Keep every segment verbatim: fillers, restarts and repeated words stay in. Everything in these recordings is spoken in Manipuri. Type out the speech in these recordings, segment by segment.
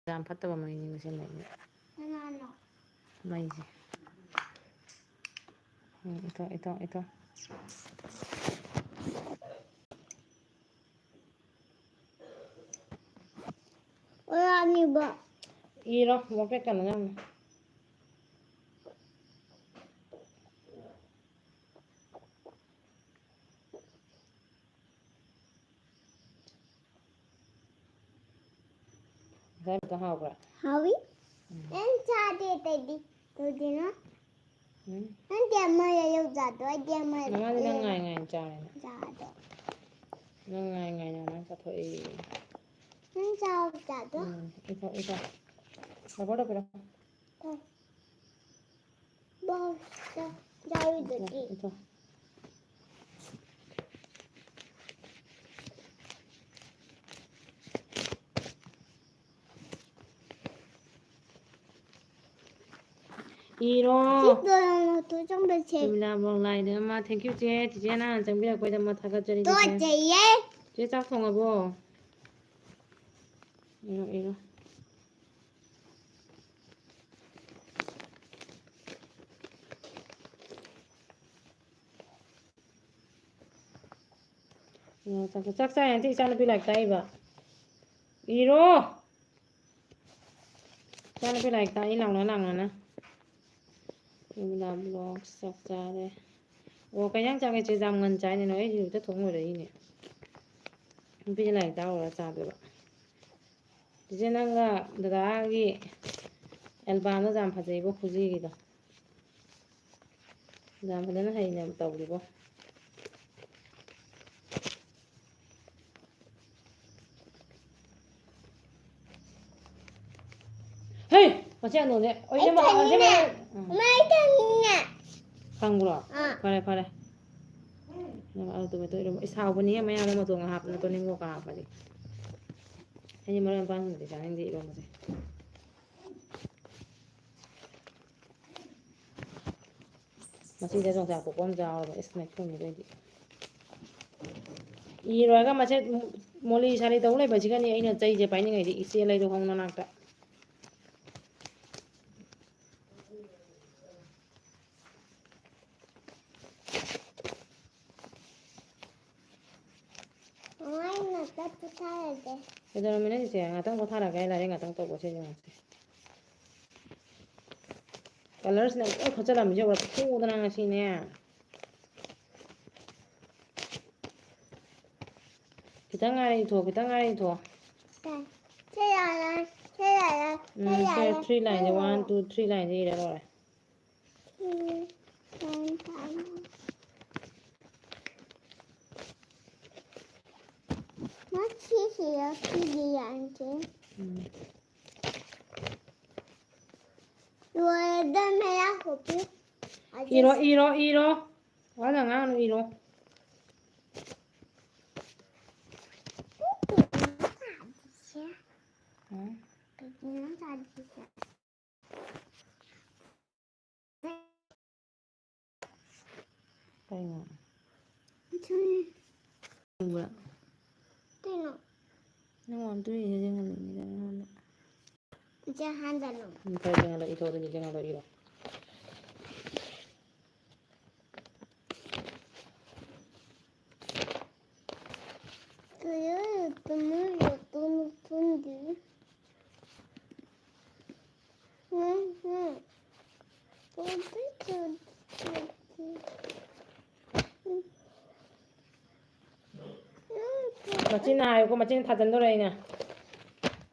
ꯌꯥꯝ ꯐꯠꯇꯕ ꯃꯩꯅꯤ ꯃꯁꯤ ꯃꯩꯁꯦ꯫ ꯀꯅꯥꯅꯣ? ꯃꯩꯁꯦ꯫ ꯎꯝ, ꯏꯊꯣ, ꯏꯊꯣ, ꯏꯊꯣ꯫ ꯑꯣꯔꯥꯅꯤꯕ꯫ ꯏꯔꯣ, ꯃꯣꯄꯦꯠ ꯀꯟꯅ ꯉꯝꯃꯦ꯫ ꯉꯁꯥꯏ ꯍꯥꯎꯕ꯭ꯔꯥ? ꯍꯥꯎꯏ꯫ ꯎꯝ꯫ ꯅꯪ ꯆꯥꯗꯦ ꯑꯇꯩꯗꯤ꯫ ꯀꯩꯒꯤꯅꯣ? ꯎꯝ꯫ ꯅꯪꯗꯤ ꯑꯃ ꯌꯧꯖꯥꯗꯣ, ꯑꯩꯗꯤ ꯑꯃ ꯃꯃꯥꯗꯤ ꯅꯪ ꯌꯧ-, ꯉꯥꯏ ꯉꯥꯏ ꯆꯥꯔꯦꯅ꯫ ꯆꯥꯗꯣ꯫ ꯅꯪ ꯉꯥꯏ ꯉꯥꯏꯅ ꯅꯪ ꯆꯥꯊꯣꯛꯏ꯫ ꯅꯪ ꯆꯥꯎ ꯆꯥꯗꯣ꯫ ꯎꯝ, ꯏꯊꯣ, ꯏꯊꯣ꯫ ꯔꯕꯔꯗꯣ ꯄꯤꯔꯛꯑꯣ꯫ ꯎꯝ꯫ ꯕꯣꯛꯁꯇ ꯌꯥꯎꯔꯤꯗꯨꯗꯤ꯫ ꯏꯊꯣ, ꯏꯊꯣ꯫ ꯏꯔꯣ꯫ ꯁꯤ ꯗꯣꯂꯥꯟ ꯂꯣꯠꯇꯣ ꯆꯪꯕꯁꯦ꯫ ꯔꯣꯃꯤꯂꯥ ꯕ꯭ꯂꯣꯛ ꯂꯥꯏꯗ ꯑꯃ, thank you ꯆꯦ, ꯆꯤꯆꯦꯅ ꯍꯥꯟꯅ ꯆꯪꯕꯤꯔꯛꯄꯩꯗꯃꯛ ꯊꯥꯒꯠꯆꯔꯤ ꯆꯤꯆꯦ꯫ ꯇꯨꯀꯠꯆꯩꯌꯦ꯫ ꯆꯦ ꯆꯥꯛ ꯊꯣꯡꯉꯕꯣ? ꯏꯔꯣ, ꯏꯔꯣ꯫ ꯆꯥꯛ, ꯆꯥꯛ ꯆꯥꯏ ꯅꯠꯇꯦ, ꯏꯆꯥꯅꯨꯄꯤ ꯂꯥꯏꯔꯤꯛ ꯇꯥꯛꯏꯕ꯫ ꯏꯔꯣ! ꯏꯆꯥꯅꯨꯄꯤ ꯂꯥꯏꯔꯤꯛ ꯇꯥꯛꯏ ꯂꯥꯎꯅ ꯂꯥꯎꯅꯅ꯫ ꯔꯣꯃꯤꯂꯥ ꯕ꯭ꯂꯣꯛꯁ ꯆꯥꯛ ꯆꯥꯔꯦ꯫ ꯑꯣ, ꯀꯩ ꯏꯟꯖꯥꯡ ꯆꯥꯒꯦ ꯆꯦ? ꯌꯥꯝ ꯉꯟ ꯆꯥꯏꯅꯦ ꯅꯣꯏ꯫ ꯑꯩꯗꯤ ꯍꯧꯖꯤꯛꯇ ꯊꯣꯡ ꯂꯣꯏꯔꯛꯏꯅꯦ꯫ ꯅꯨꯄꯤꯁꯦ ꯂꯥꯏꯔꯤꯛ ꯇꯥꯛꯎꯔ ꯆꯥꯗꯣꯏꯕ꯫ ꯆꯤꯆꯦ, ꯅꯪꯒ ꯗꯗꯥꯒꯤ ꯑꯦꯜꯕꯥꯝꯗꯣ ꯌꯥꯝ ꯐꯖꯩꯕꯣ, ꯈꯨꯖꯤꯒꯤꯗꯣ꯫ ꯌꯥꯝ ꯐꯖꯅ ꯍꯩꯅ ꯇꯧꯔꯤꯕꯣ꯫ ꯍꯩ! ꯃꯁꯤ ꯑꯅꯨꯅꯦ꯫ ꯑꯣꯏꯅꯦ, ꯑꯩ ꯃꯥ-, ꯃꯁꯤ ꯊꯥꯅꯤꯡꯉꯦ꯫ ꯃꯥ-, ꯎꯝ꯫ ꯃꯥ ꯑꯩ ꯊꯥꯅꯤꯡꯉꯦ꯫ ꯈꯪꯕ꯭ꯔꯣ? ꯑꯥ꯫ ꯐꯔꯦ, ꯐꯔꯦ꯫ ꯅꯪ ꯑꯗꯨ ꯃꯇꯨꯡ ꯏꯔꯣ꯫ ꯏꯁ, ꯍꯥꯎꯕꯅꯤꯍꯦ, ꯃꯌꯥꯝ ꯑꯃ ꯇꯣꯡꯉ ꯍꯥꯞꯄꯅ ꯇꯣꯅꯤꯡꯈꯣꯛꯀ ꯍꯥꯞꯄꯗꯤ꯫ ꯑꯩꯗꯤ ꯃꯔꯣꯏ ꯃꯄꯥꯡꯁꯤꯡꯗꯤ ꯆꯥꯅꯤꯡꯗꯦ ꯏꯔꯣꯝꯕꯁꯦ꯫ ꯃꯁꯤꯗ ꯌꯣꯡꯆꯥꯛ ꯀꯣꯛꯄ ꯑꯃ ꯌꯥꯎꯔꯕ꯫ ꯏꯁ, ꯃꯩꯈꯨꯅꯤꯗ ꯑꯩꯗꯤ꯫ ꯏꯔꯣꯏꯒ ꯃꯁꯦ ꯃꯣꯂꯤ ꯁꯥꯂꯤ ꯇꯧ ꯂꯩꯕꯁꯤꯒꯅꯤ ꯑꯩꯅ ꯆꯩꯁꯦ ꯄꯥꯏꯅꯤꯡꯉꯩꯗꯤ ꯏꯆꯦ ꯂꯩꯗꯧ ꯍꯧꯅ ꯅꯥꯛꯇ꯫ ꯃꯃꯥ, ꯑꯩ ꯉꯥꯛꯇ ꯄꯣꯊꯥꯔꯒꯦ꯫ ꯀꯩꯗꯧꯔꯝꯃꯤꯅꯣ ꯆꯤꯆꯦ? ꯉꯥꯛꯇꯪ ꯄꯣꯊꯥꯔꯒꯦ, ꯂꯥꯏꯔꯤꯛ ꯉꯥꯛꯇꯪ ꯇꯧꯕꯁꯦ ꯌꯦꯡꯉꯁꯦ꯫ ꯀꯂꯔꯁꯤꯅ ꯂꯣꯏ ꯈꯣꯠꯆꯜꯂꯝꯃꯤꯁꯦ ꯎꯔ ꯐꯨꯗꯅ ꯉꯁꯤꯅꯦ꯫ ꯈꯤꯇꯪ ꯉꯥꯏꯔꯦ ꯏꯊꯣ, ꯈꯤꯇꯪ ꯉꯥꯏꯔꯦ ꯏꯊꯣ꯫ ꯁꯦ ꯌꯥꯔꯦ, ꯁꯦ ꯌꯥꯔꯦ, ꯁꯦ ꯎꯝ, ꯁꯦ ꯌꯥꯔꯦ, three ꯁꯦ lineꯁꯦ, one, ꯌꯥꯔꯦ꯫ Two, three lineꯁꯦ ꯏꯔ ꯂꯣꯏꯔꯦ꯫ ꯎꯝ, ꯎꯝ, ꯎꯝ꯫ ꯃꯥ ꯁꯤꯁꯤꯔ ꯁꯤꯗꯤ ꯌꯥꯟꯁꯦ꯫ ꯎꯝ꯫ ꯂꯣꯏꯔꯦ, ꯗꯟ ꯃꯌꯥ ꯍꯨꯞꯄꯤ꯫ ꯏꯔꯣ, ꯏꯔꯣ, ꯏꯔꯣ꯫ ꯋꯥꯅ ꯉꯥꯡꯅꯨ, ꯏꯔꯣ꯫ ꯎꯝ꯫ ꯀꯩꯅꯣ? ꯁꯨꯝ ꯈꯪꯕ꯭ꯔꯥ? ꯀꯩꯅꯣ? ꯅꯪ ꯑꯝꯇ ꯌꯦꯡꯍꯜꯂꯤꯅꯤꯗ ꯅꯉꯣꯟꯗ꯫ ꯏꯆꯦ ꯍꯥꯟꯗꯅꯣ꯫ ꯎꯝ, ꯐꯔꯦ, ꯌꯦꯡꯍꯜꯂꯣ, ꯏꯔꯣ, ꯑꯗꯨꯗꯤ ꯌꯦꯡꯍꯜꯂꯣ, ꯏꯔꯣ꯫ ꯀꯩꯅꯣ? ꯀꯩꯅꯣ? ꯀꯩꯅꯣ? ꯈꯪꯗꯦ꯫ ꯎꯝ, ꯎꯝ꯫ ꯃꯆꯤꯟ ꯍꯥꯏꯌꯨꯀꯣ, ꯃꯆꯤꯟ ꯊꯥꯖꯟꯗꯣꯔꯦ ꯑꯩꯅ꯫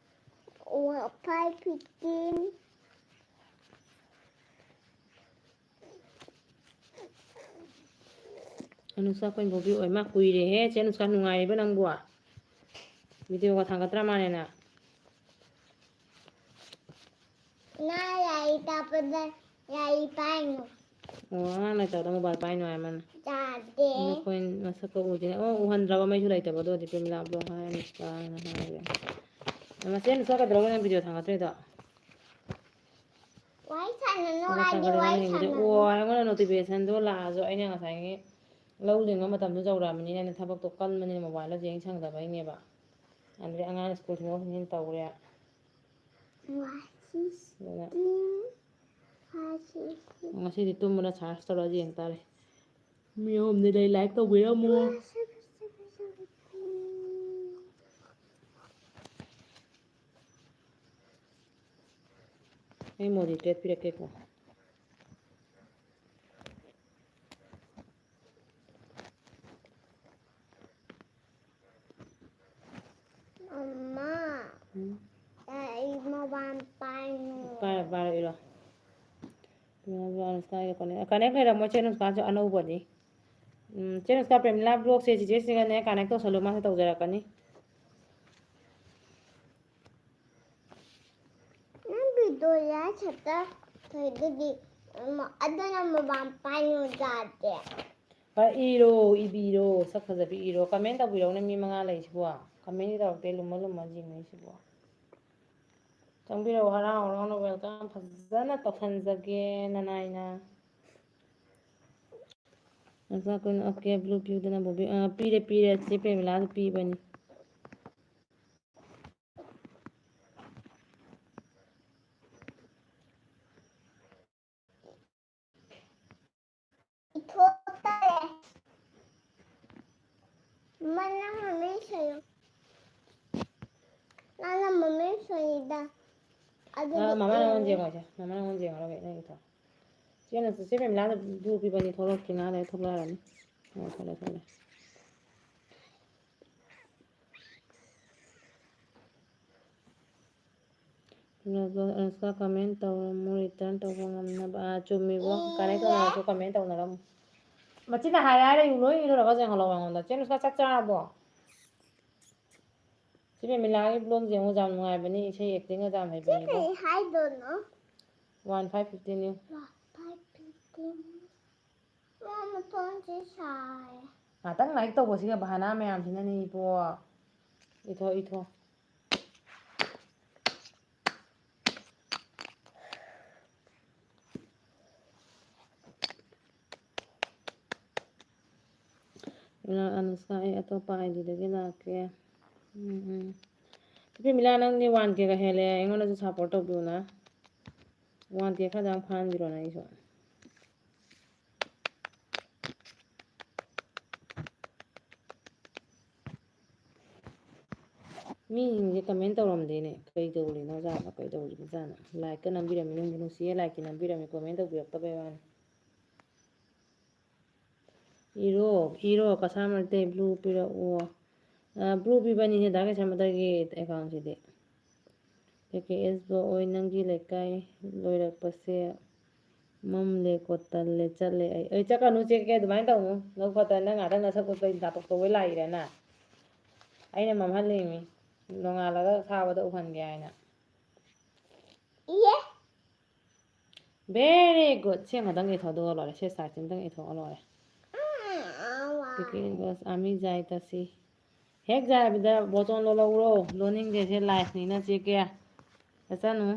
Five fifteen꯫ ꯑꯅꯨꯁꯀꯥ ꯀꯣꯏꯟ ꯕꯣꯕꯤ ꯑꯣꯏ꯫ ꯃꯥ ꯀꯨꯏꯔꯦꯍꯦ꯫ ꯆꯦ ꯑꯅꯨꯁꯀꯥ, ꯅꯨꯡꯉꯥꯏꯔꯤꯕ ꯅꯪꯕꯨ? ꯚꯤꯗꯤꯑꯣꯒ ꯊꯥꯡꯒꯠꯇ꯭ꯔ ꯃꯥꯜꯂꯦꯅ꯫ ꯃꯥ ꯂꯥꯏꯔꯤꯛ ꯇꯥꯛꯄꯗ ꯂꯥꯏꯔꯤꯛ ꯄꯥꯏꯅꯣ꯫ ꯑꯣ, ꯑꯉꯥꯡ ꯂꯥꯏꯔꯤꯛ ꯇꯥꯛꯄꯗ ꯃꯣꯕꯥꯏꯜ ꯄꯥꯏꯅꯣ ꯍꯥꯏ ꯃꯥꯅ꯫ ꯌꯥꯗꯦ꯫ ꯑꯗꯣ ꯑꯩꯈꯣꯏ ꯃꯁꯛꯀ ꯎꯗꯦ꯫ ꯑꯣ, ꯎꯍꯟꯗ꯭ꯔꯕ? ꯃꯩꯁꯨ ꯂꯩꯇꯕ꯫ ꯑꯗꯨꯒꯗꯤ ꯄ꯭ꯔꯦꯃꯤꯂꯥ ꯕ꯭ꯂꯣꯛ ꯍꯥꯏ ꯑꯅꯨꯁꯀꯥꯅ ꯍꯥꯏꯔꯦ꯫ ꯃꯆꯦ ꯑꯅꯨꯁꯀꯥ ꯀꯩꯗꯧꯔꯒꯦ ꯅꯪ ꯚꯤꯗꯤꯑꯣ ꯊꯥꯡꯒꯠꯇ꯭ꯔꯤꯗꯣ? ꯋꯥꯔꯤ ꯁꯥꯟꯅꯅꯣ ꯍꯥꯏꯗꯤ ꯋꯥꯔꯤ ꯁꯥꯟꯅꯅꯣ꯫ ꯑꯣ, ꯑꯩꯉꯣꯟꯗ ꯅꯣꯇꯤꯐꯤꯀꯦꯁꯟꯗꯣ ꯂꯥꯛꯑꯁꯨ ꯑꯩꯅ ꯉꯁꯥꯏꯒꯤ ꯂꯧ ꯂꯤꯡꯕ ꯃꯇꯝꯗꯣ ꯌꯧꯔꯛꯑꯕꯅꯤꯅ ꯊꯕꯛꯇꯣ ꯀꯟꯕꯅꯤꯅ mobileꯗ ꯌꯦꯡ ꯁꯪꯗꯕꯩꯅꯦꯕ꯫ ꯑꯗꯨꯗꯩ ꯑꯉꯥꯡ ꯁ꯭ꯀꯨꯜ ꯊꯤꯟꯗꯣꯛ ꯊꯤꯟꯖꯤꯟ ꯇꯧꯔꯦ꯫ ꯑꯗꯨꯅ ꯉꯁꯤꯗꯤ ꯇꯨꯝꯕꯅ search ꯇꯧꯔ ꯌꯦꯡ ꯇꯥꯔꯦ꯫ ꯃꯤ ꯑꯍꯨꯝꯗꯤ ꯂꯩ, like ꯇꯧꯕꯤꯔꯝꯃꯣ꯫ ꯑꯩ moderate ꯄꯤꯔꯛꯀꯦꯀꯣ꯫ ꯃꯃꯥ, ꯎꯝ꯫ ꯑꯩ mobile ꯄꯥꯏꯅꯤꯡꯉꯦ꯫ ꯄꯥꯏꯔꯣ, ꯄꯥꯏꯔꯣ, ꯏꯔꯣ꯫ Connect, connect ꯂꯩꯔꯝꯃꯣꯏ, ꯆꯦ ꯅꯨꯡꯁꯥꯁꯨ ꯑꯅꯧꯕꯅꯤ꯫ ꯎꯝ, ꯆꯦ ꯅꯨꯡꯁꯥ, ꯄ꯭ꯔꯦꯃꯤꯂꯥ vlogꯁꯦ ꯆꯤꯆꯦꯁꯤꯒꯅꯦ connect ꯇꯧꯁꯜꯂꯨ, ꯃꯥꯁꯨ ꯇꯧꯖꯔꯛꯀꯅꯤ꯫ ꯅꯪ video ꯌꯥ ꯁꯠꯇ ꯊꯣꯏꯗꯨꯗꯤ, ꯑꯃ, ꯑꯗꯨꯅ mobile ꯄꯥꯏꯅꯨ ꯌꯥꯗꯦ꯫ ꯍꯣꯏ, ꯏꯔꯣ, ꯏꯕꯤꯔꯣ, ꯁꯛ ꯐꯖꯕꯤ ꯏꯔꯣ꯫ Comment ꯇꯧꯕꯤꯔꯛꯎꯅꯦ, ꯃꯤ ꯃꯉꯥ ꯂꯩꯁꯤꯕꯣ꯫ Comment ꯇꯧꯔꯛꯇꯦ, ꯂꯨꯝꯃ ꯂꯨꯝꯃ ꯌꯦꯡꯅꯩꯁꯤꯕꯣ꯫ ꯆꯪꯕꯤꯔꯛꯎ, ꯍꯔꯥꯎ ꯍꯔꯥꯎꯅ welcome ꯐꯖꯅ ꯇꯧꯁꯟꯖꯒꯦ, ꯅꯅꯥꯏꯅ꯫ Okay, blue ꯄꯤꯌꯨꯗꯅ Bobby. ꯑ, ꯄꯤꯔꯦ, ꯄꯤꯔꯦ꯫ ꯆꯦ ꯄ꯭ꯔꯦꯃꯤꯂꯥꯗ ꯄꯤꯕꯅꯤ꯫ ꯏꯊꯣꯛꯇꯔꯦ꯫ ꯃꯃꯥ, ꯅꯪ ꯃꯃꯤꯡ ꯁꯣꯏꯌꯨ꯫ ꯅꯪꯅ ꯃꯃꯤꯡ ꯁꯣꯏꯌꯦꯗ꯫ ꯑꯗꯨꯗꯤ ꯑ, ꯃꯃꯥ ꯅꯪꯉꯣꯟꯗ ꯏꯔꯅꯤ꯫ ꯌꯦꯡꯉꯣꯁꯦ꯫ ꯃꯃꯥ ꯅꯪꯉꯣꯟꯗ ꯌꯦꯡꯉꯔꯣꯏ, ꯅꯪ ꯏꯊꯣꯛ꯫ ꯆꯦꯅ, ꯆꯦ ꯄ꯭ꯔꯦꯃꯤꯂꯥꯅ ꯗꯨ ꯄꯤꯕꯅꯤ, ꯊꯣꯛꯂꯛꯇ꯭ꯔꯤ, ꯉꯥꯏꯍꯥꯛ ꯂꯩꯔ ꯊꯣꯛꯂꯛꯑꯔꯅꯤ꯫ ꯑꯣ, ꯊꯣꯛꯂꯛꯑꯦ, ꯊꯣꯛꯂꯛꯑꯦ꯫ ꯑꯅꯨꯁꯀꯥ comment ꯇꯧꯔꯝꯃꯨ, return ꯇꯧꯕ ꯉꯝꯅꯕ꯫ ꯑꯥ, ꯆꯨꯝꯃꯤꯕꯣ꯫ Connect ꯇꯧꯅꯔꯁꯨ comment ꯇꯧꯅꯔꯝꯃꯨ꯫ ꯃꯆꯤꯟꯅ ꯍꯥꯏꯔꯦ ꯍꯥꯏꯔꯦ, ꯂꯣꯏ ꯏꯔꯨꯔꯒ ꯌꯦꯡꯍꯜꯂꯣ ꯑꯩꯉꯣꯟꯗ꯫ ꯆꯦ ꯑꯅꯨꯁꯀꯥ, ꯆꯥꯛ ꯆꯥꯔꯕꯣ? ꯆꯦ ꯄ꯭ꯔꯦꯃꯤꯂꯥꯒꯤ vlog ꯌꯦꯡꯉꯨ, ꯌꯥꯝ ꯅꯨꯡꯉꯥꯏꯕꯅꯤ, ꯏꯁꯩ actingꯒ ꯌꯥꯝ ꯁꯤ ꯍꯩꯕꯅꯤ꯫ ꯀꯩ ꯍꯥꯏꯗꯣꯏꯅꯣ? One five fifteen ꯅꯤ꯫ One five fifteen꯫ ꯃꯥ ꯃꯊꯣꯟꯁꯦ ꯁꯥꯏ꯫ ꯉꯥꯛꯇꯪ like ꯇꯧꯕꯁꯤꯒ ꯕꯍꯥꯅꯥ ꯃꯌꯥꯝꯁꯤꯅꯅꯦ ꯏꯕꯣ꯫ ꯏꯊꯣ, ꯏꯊꯣ꯫ ꯑꯅꯨꯁꯀꯥ, ꯑꯩ ꯑꯇꯣꯞꯄ ꯑꯥꯏ ꯗꯤꯗꯒꯤ ꯂꯥꯛꯀꯦ꯫ ꯎꯝ, ꯎꯝ꯫ ꯏꯄꯦꯝ ꯃꯤꯂꯥ, ꯅꯪꯗꯤ ꯋꯥꯟ ꯀꯦꯒ ꯍꯦꯜꯂꯦ, ꯑꯩꯉꯣꯟꯗꯁꯨ ꯁꯞꯄꯣꯔꯠ ꯇꯧꯕꯤꯌꯨꯅ꯫ ꯋꯥꯟ ꯀꯦ ꯈꯔꯗꯪ ꯐꯥꯍꯟꯕꯤꯔꯣꯅ ꯑꯩꯁꯨ꯫ ꯃꯤꯁꯤꯡꯁꯦ ꯀꯃꯦꯟ ꯇꯧꯔꯝꯗꯦꯅꯦ, ꯀꯩ ꯇꯧꯔꯤꯅꯣ ꯖꯥꯠꯅꯣ, ꯀꯩ ꯇꯧꯔꯤꯕ ꯖꯥꯠꯅꯣ? ꯂꯥꯏꯛꯀ ꯅꯝꯕꯤꯔꯝꯃꯤ, ꯅꯨꯡꯕꯨ ꯅꯨꯡꯁꯤꯌꯦ, ꯂꯥꯏꯛꯀꯤ ꯅꯝꯕꯤꯔꯝꯃꯤ, ꯀꯣꯃꯦꯟ ꯇꯧꯕꯤꯔꯛꯇꯕꯩ ꯋꯥꯅꯤ꯫ ꯏꯔꯣ, ꯏꯔꯣ, ꯀꯁꯥ ꯃꯔꯛꯇꯩ ꯕ꯭ꯂꯨ ꯄꯤꯔꯛꯑꯣ꯫ ꯑ, ꯕ꯭ꯂꯨ ꯄꯤꯕꯅꯤꯅꯦ ꯗꯥ ꯀꯩꯁꯥꯃꯗꯒꯤ ꯑꯦꯀꯥꯎꯟꯁꯤꯗꯤ꯫ ꯀꯦ ꯀꯦ ꯑꯦꯁ ꯕ꯭ꯂꯣꯛ ꯑꯣꯏ, ꯅꯪꯒꯤ ꯂꯩꯀꯥꯏ ꯂꯣꯏꯔꯛꯄꯁꯦ ꯃꯝꯂꯦꯀꯣ, ꯇꯜꯂꯦ, ꯆꯠꯂꯦ ꯑꯩ꯫ ꯑꯩ ꯆꯠꯀꯅꯨ, ꯆꯦ ꯀꯦ, ꯑꯗꯨꯃꯥꯏꯅ ꯇꯧꯅꯨ꯫ ꯅꯪ ꯐꯠꯇ ꯅꯪ ꯉꯥꯛꯇꯪ ꯅꯁꯛ ꯎꯠꯄꯩ ꯅꯥꯇꯣꯛ ꯇꯧꯕꯩ ꯂꯥꯛꯏꯔꯦ ꯅꯪ? ꯑꯩꯅ ꯃꯝꯍꯜꯂꯤꯃꯤ꯫ ꯅꯣꯡꯉꯥꯜꯂꯒ ꯁꯥꯕꯗ ꯎꯍꯟꯒꯦ ꯍꯥꯏꯅ꯫ ꯏꯌꯦ꯫ Very good. ꯁꯤ ꯑꯃꯇꯪ ꯏꯊꯣꯛꯑ ꯂꯣꯏꯔꯦ꯫ ꯁꯤ ꯁꯥꯏꯁꯤ ꯑꯃꯇꯪ ꯏꯊꯣꯛꯑ ꯂꯣꯏꯔꯦ꯫ ꯀꯦ ꯀꯦ ꯕꯁ ꯑꯥꯃꯤ ꯖꯥꯏ ꯇꯁꯤ꯫ ꯍꯦꯛ ꯖꯥꯏꯕꯗ ꯕꯣꯆꯣꯟꯗꯣ ꯂꯧꯔꯣ꯫ ꯂꯣꯟꯅꯤꯡꯗꯦ, ꯁꯤ ꯂꯥꯏꯐꯅꯤꯅ ꯆꯦ ꯀꯦ꯫ ꯆꯠꯆꯅꯨ꯫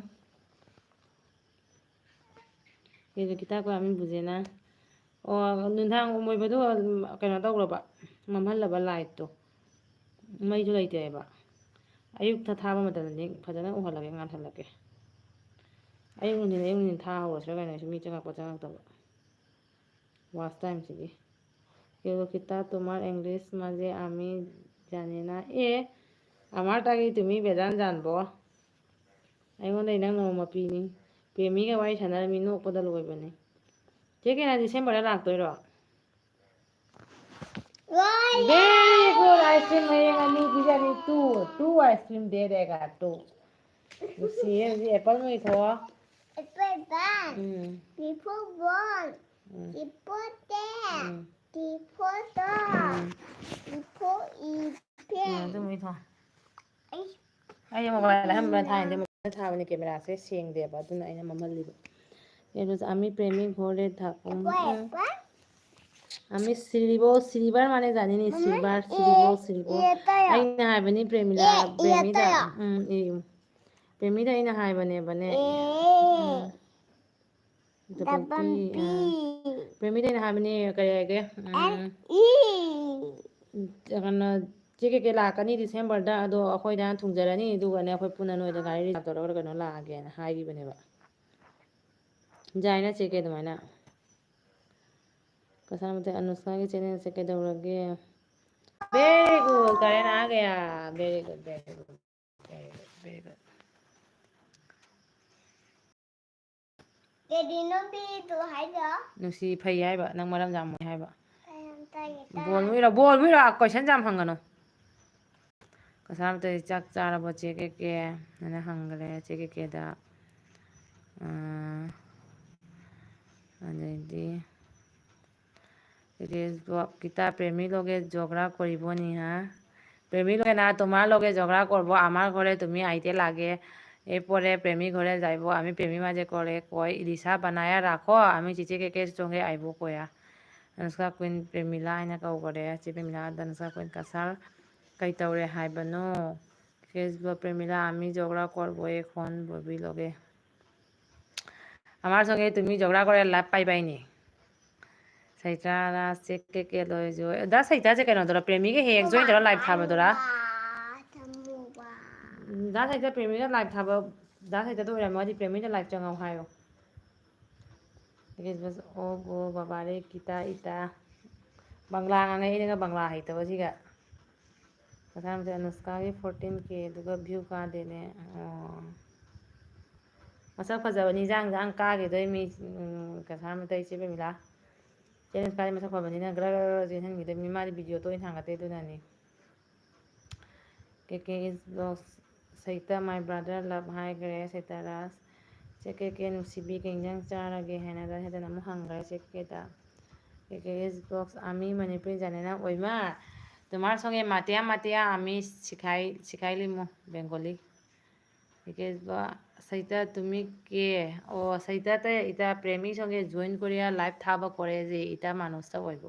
ꯀꯦ ꯀꯦ ꯀꯤꯇꯥ ꯀꯣ ꯑꯥꯃꯤ ꯕꯨꯖꯦꯅ꯫ ꯑꯣ, ꯅꯨꯡꯗꯥꯡ ꯑꯣꯏꯕꯗꯣ, ꯀꯩꯅꯣ ꯇꯧꯔꯕ, ꯃꯝꯍꯜꯂꯕ ꯂꯥꯏꯠꯇꯣ꯫ ꯃꯩꯁꯨ ꯂꯩꯇꯦꯕ꯫ ꯑꯌꯨꯛꯇ ꯊꯥꯕ ꯃꯇꯝꯗꯗꯤ ꯐꯖꯅ ꯎꯍꯜꯂꯒꯦ, ꯉꯥꯜꯍꯜꯂꯒꯦ꯫ ꯑꯌꯨꯛ ꯅꯨꯡꯊꯤꯟ, ꯑꯌꯨꯛ ꯅꯨꯡꯊꯤꯟ ꯊꯥꯍꯧꯔꯁꯤꯔ ꯀꯩꯅꯣ, ꯑꯩꯁꯨ ꯃꯤ ꯆꯪꯉꯛꯄ ꯆꯪꯉꯛꯇꯕ꯫ Watch time ꯁꯤꯒꯤ꯫ ꯀꯦ ꯀꯦ ꯀꯤꯇꯥ, ꯇꯨꯃꯥꯔ ꯏꯪꯂꯤꯁ ꯃꯥꯖꯦ ꯑꯥꯃꯤ ꯖꯥꯅꯦꯅ꯫ ꯑꯦ, ꯑꯃꯥꯔ ꯇꯥꯒꯤ ꯇꯨꯃꯤ ꯕꯦꯖꯥꯟ ꯖꯥꯟꯕꯣ꯫ ꯑꯩꯉꯣꯟꯗ ꯅꯪ ꯅꯣꯡꯃ ꯄꯤꯅꯤ꯫ ꯄ꯭ꯔꯦꯃꯤꯒ ꯋꯥꯔꯤ ꯁꯥꯟꯅꯔꯝꯃꯤ, ꯅꯣꯛꯄꯗ ꯂꯣꯏꯕꯅꯤ꯫ ꯆꯦ ꯀꯦꯅꯥ ꯗꯤꯁꯦꯝꯕꯔꯗ ꯂꯥꯛꯇꯣꯏꯔꯣ? Very good, ice cream ꯍꯌꯦꯡ ꯑꯅꯤ ꯄꯤꯖꯅꯤ, two, two ice cream ꯗꯦ ꯗꯦꯒꯥ, two꯫ ꯅꯨꯡꯁꯤꯌꯦ, ꯍꯧꯖꯤꯛ apple ꯃꯩ ꯊꯣꯛꯑꯣ꯫ Apple bun. ꯎꯝ꯫ Before bun. ꯎꯝ꯫ Before ten. ꯎꯝ꯫ Before dog. ꯎꯝ꯫ Before elephant. ꯎꯝ, ꯑꯗꯨ ꯃꯩ ꯊꯣꯛꯑꯣ꯫ ꯑꯩ ꯑꯩ ꯃꯣꯕꯥꯏꯜ ꯑꯍꯟꯕ ꯊꯥꯏꯅꯗꯤ ꯃꯣꯕꯥꯏꯜ ꯊꯥꯕꯅꯤ, ꯀꯦꯃꯦꯔꯥꯁꯦ ꯁꯦꯡꯗꯦꯕ, ꯑꯗꯨꯅ ꯑꯩꯅ ꯃꯝꯍꯜꯂꯤꯕ꯫ ꯑꯦ, ꯑꯃꯤ ꯄ꯭ꯔꯦꯃꯤ ꯒꯣꯜ ꯔꯦꯠ ꯊꯥ-, ꯎꯝ, ꯎꯝ꯫ ꯑꯃꯤ ꯁꯤꯔꯤꯕꯣ, ꯁꯤꯔꯤꯕꯔ ꯃꯥꯅꯦ ꯖꯥꯅꯤꯅꯤ, ꯃꯃꯥ, ꯁꯤꯔꯤꯕꯔ, ꯑꯦ, ꯁꯤꯔꯤꯕꯣ, ꯁꯤꯔꯤꯕꯣ꯫ ꯑꯦ ꯇꯧꯔꯣ꯫ ꯑꯩꯅ ꯍꯥꯏꯕꯅꯤ ꯄ꯭ꯔꯦꯃꯤꯂꯥ, ꯑꯦ, ꯑꯦ ꯄ꯭ꯔꯦꯃꯤꯗ꯫ ꯇꯧꯔꯣ꯫ ꯎꯝ, ꯑꯦ, ꯎꯝ꯫ ꯄ꯭ꯔꯦꯃꯤꯗ ꯑꯩꯅ ꯍꯥꯏꯕꯅꯦꯕꯅꯦ꯫ ꯑꯦ꯫ ꯎꯝ꯫ ꯗꯕꯝꯕꯤ꯫ ꯄ꯭ꯔꯦꯃꯤꯗ ꯑꯩꯅ ꯍꯥꯏꯕꯅꯦ, ꯀꯔꯤ ꯍꯥꯏꯒꯦ? ꯎꯝ, ꯑꯦꯟ ꯏ꯫ ꯀꯩꯅꯣ, ꯆꯦ ꯀꯦ ꯀꯦ ꯂꯥꯛꯀꯅꯤ ꯗꯤꯁꯦꯝꯕꯔꯗ, ꯑꯗꯣ ꯑꯩꯈꯣꯏꯗ ꯍꯥꯟꯅ ꯊꯨꯡꯖꯔꯅꯤ, ꯑꯗꯨꯒꯅꯦ ꯑꯩꯈꯣꯏ ꯄꯨꯟꯅ ꯅꯣꯏꯗ ꯒꯥꯔꯤ ꯔꯤꯖꯥꯕ ꯇꯧꯔꯒ ꯀꯩꯅꯣ ꯂꯥꯛꯑꯒꯦꯅ ꯍꯥꯏꯈꯤꯕꯅꯦꯕ꯫ ꯌꯥꯏꯅ ꯆꯦ ꯀꯦ ꯑꯗꯨꯃꯥꯏꯅ꯫ ꯀꯁꯥꯃꯇꯩ ꯑꯅꯨꯁꯀꯥꯒꯤ ꯆꯦꯅꯦꯜꯁꯦ ꯀꯩꯗꯧꯔꯒꯦ? Very good, ꯀꯔꯦꯟ आ गया. Very good, very good, very good, very good. ꯀꯦꯗꯤꯅꯣ ꯄꯤꯗꯨ ꯍꯥꯏꯗꯣ? ꯅꯨꯡꯁꯤ ꯐꯩ ꯍꯥꯏꯕ, ꯅꯪ ꯃꯔꯝ ꯌꯥꯝ ꯃꯣꯛꯑꯦ ꯍꯥꯏꯕ꯫ ꯀꯩ ꯌꯥꯝ ꯇꯥꯏ, ꯇꯥꯏ꯫ ꯕꯣꯜ ꯃꯨꯏꯔꯣ, ꯕꯣꯜ ꯃꯨꯏꯔꯣ? ꯀꯣꯏꯁꯟ ꯌꯥꯝ ꯍꯪꯒꯅꯨ꯫ ꯀꯁꯥꯃꯇꯩ ꯆꯥꯛ ꯆꯥꯔꯕꯣ ꯆꯦ ꯀꯦ ꯀꯦ? ꯑꯅ ꯍꯪꯈ꯭ꯔꯦ ꯆꯦ ꯀꯦ ꯀꯦꯗ꯫ ꯑꯥ, ꯑꯗꯩꯗꯤ ꯔꯦꯁ ꯕ꯭ꯂꯣꯛ, ꯀꯤꯇꯥ প্রেমী লগে ঝগড়া কৰিব নি, হা? প্রেমী লগে না, তোমার লগে ঝগড়া করব, আমার ঘরে তুমি আইতে লাগে। এরপরে প্রেমী ঘরে যাইব, আমি প্রেমী মাঝে করে কই, ইলিশা বানায়া রাখো, আমি চিচি কেকের সঙ্গে আইব কয়া। ꯑꯅꯨꯁꯀꯥ ꯀ꯭ꯋꯤꯟ ꯄ꯭ꯔꯦꯃꯤꯂꯥ ꯍꯥꯏꯅ ꯀꯧꯈꯔꯦ꯫ ꯆꯦ ꯄ꯭ꯔꯦꯃꯤꯂꯥ, ꯑꯅꯨꯁꯀꯥ ꯀ꯭ꯋꯤꯟ ꯀꯁꯥꯔ ꯀꯩ ꯇꯧꯔꯦ ꯍꯥꯏꯕꯅꯣ? ꯀꯦꯁꯕ প্রেমিলা, আমি ঝগড়া করব এখন ববি লগে। আমাৰ সঙ্গে তুমি ঝগড়া করে লাভ পাইবাই নি? চৈতাৰা, চে কে কে লৈ যোৱা। ꯗꯥ ꯁꯩꯇꯥꯁꯦ ꯀꯩꯅꯣꯗꯨꯔꯣ? ꯄ꯭ꯔꯦꯃꯤꯒ ꯍꯦꯛ ꯍꯦꯛ ꯖꯣꯏꯟ ꯇꯧꯔ ꯂꯥꯏꯚ ꯊꯥꯕꯗꯨꯔꯥ? ꯎꯝ, ꯗꯥ ꯁꯩꯇꯥ ꯄ꯭ꯔꯦꯃꯤꯒ ꯂꯥꯏꯚ ꯊꯥꯕ, ꯗꯥ ꯁꯩꯇꯥꯗꯣ ꯑꯣꯏꯔꯝꯃꯗꯤ ꯄ꯭ꯔꯦꯃꯤꯗ ꯂꯥꯏꯚ ꯆꯪꯉꯛꯑꯣ ꯍꯥꯏꯌꯣ꯫ ꯑꯣ ꯒꯣ ꯕꯕꯥꯔꯦ ꯀꯤꯇꯥ ꯏꯇꯥ꯫ ꯕꯪꯂꯥ ꯉꯥꯡꯉꯛꯏꯅꯦꯒ, ꯕꯪꯂꯥ ꯍꯩꯇꯕꯁꯤꯒ꯫ ꯀꯁꯥꯃꯇꯩ ꯑꯅꯨꯁꯀꯥꯒꯤ fourteen K ꯑꯗꯨꯒ view ꯀꯥꯗꯦꯅꯦ꯫ ꯑꯣ꯫ ꯃꯁꯛ ꯐꯖꯕꯅꯤ, ꯏꯟꯖꯥꯡ ꯏꯟꯖꯥꯡ ꯀꯥꯈꯤꯗꯣꯏ ꯃꯤ, ꯎꯝ, ꯀꯁꯥꯃꯇꯩ ꯆꯦ ꯄ꯭ꯔꯦꯃꯤꯂꯥ꯫ ꯆꯦ ꯑꯅꯨꯁꯀꯥꯗꯤ ꯃꯁꯛ ꯐꯕꯅꯤꯅ ꯒ꯭ꯔ ꯒ꯭ꯔ ꯒ꯭ꯔ ꯆꯦꯟꯍꯟꯈꯤꯗꯣꯏ ꯃꯤ, ꯃꯥꯗꯤ video ꯇꯣꯏꯅ ꯊꯥꯡꯒꯠꯇꯦ ꯑꯗꯨꯅꯅꯤ꯫ ꯀꯦ ꯀꯦ is vlogs, ꯁꯩꯇꯥ, my brother love ꯍꯥꯏꯈ꯭ꯔꯦ, ꯁꯩꯇꯥ ꯔꯥꯖ꯫ ꯆꯦ ꯀꯦ ꯀꯦ ꯅꯨꯡꯁꯤꯕꯤ, ꯀꯩ ꯏꯟꯖꯥꯡ ꯆꯥꯔꯒꯦ ꯍꯥꯏꯅ ꯍꯦꯗꯅ ꯑꯃꯨꯛ ꯍꯪꯈ꯭ꯔꯦ ꯆꯦ ꯀꯦꯗ꯫ ꯀꯦ ꯀꯦ is vlogs, আমি মণিপুৰী জানে না? ঐমা, তোমাৰ সঙ্গে মাতিয়া মাতিয়া আমি শিখাই, শিখাই লিমু বেংগলী। গতিকে চৈতা তুমি কে? অ', চৈতাতে এতিয়া প্ৰেমীৰ সঙ্গে জইন কৰিয়া লাইভ থাব কৰে যে এতিয়া মানুহ এটা অইব।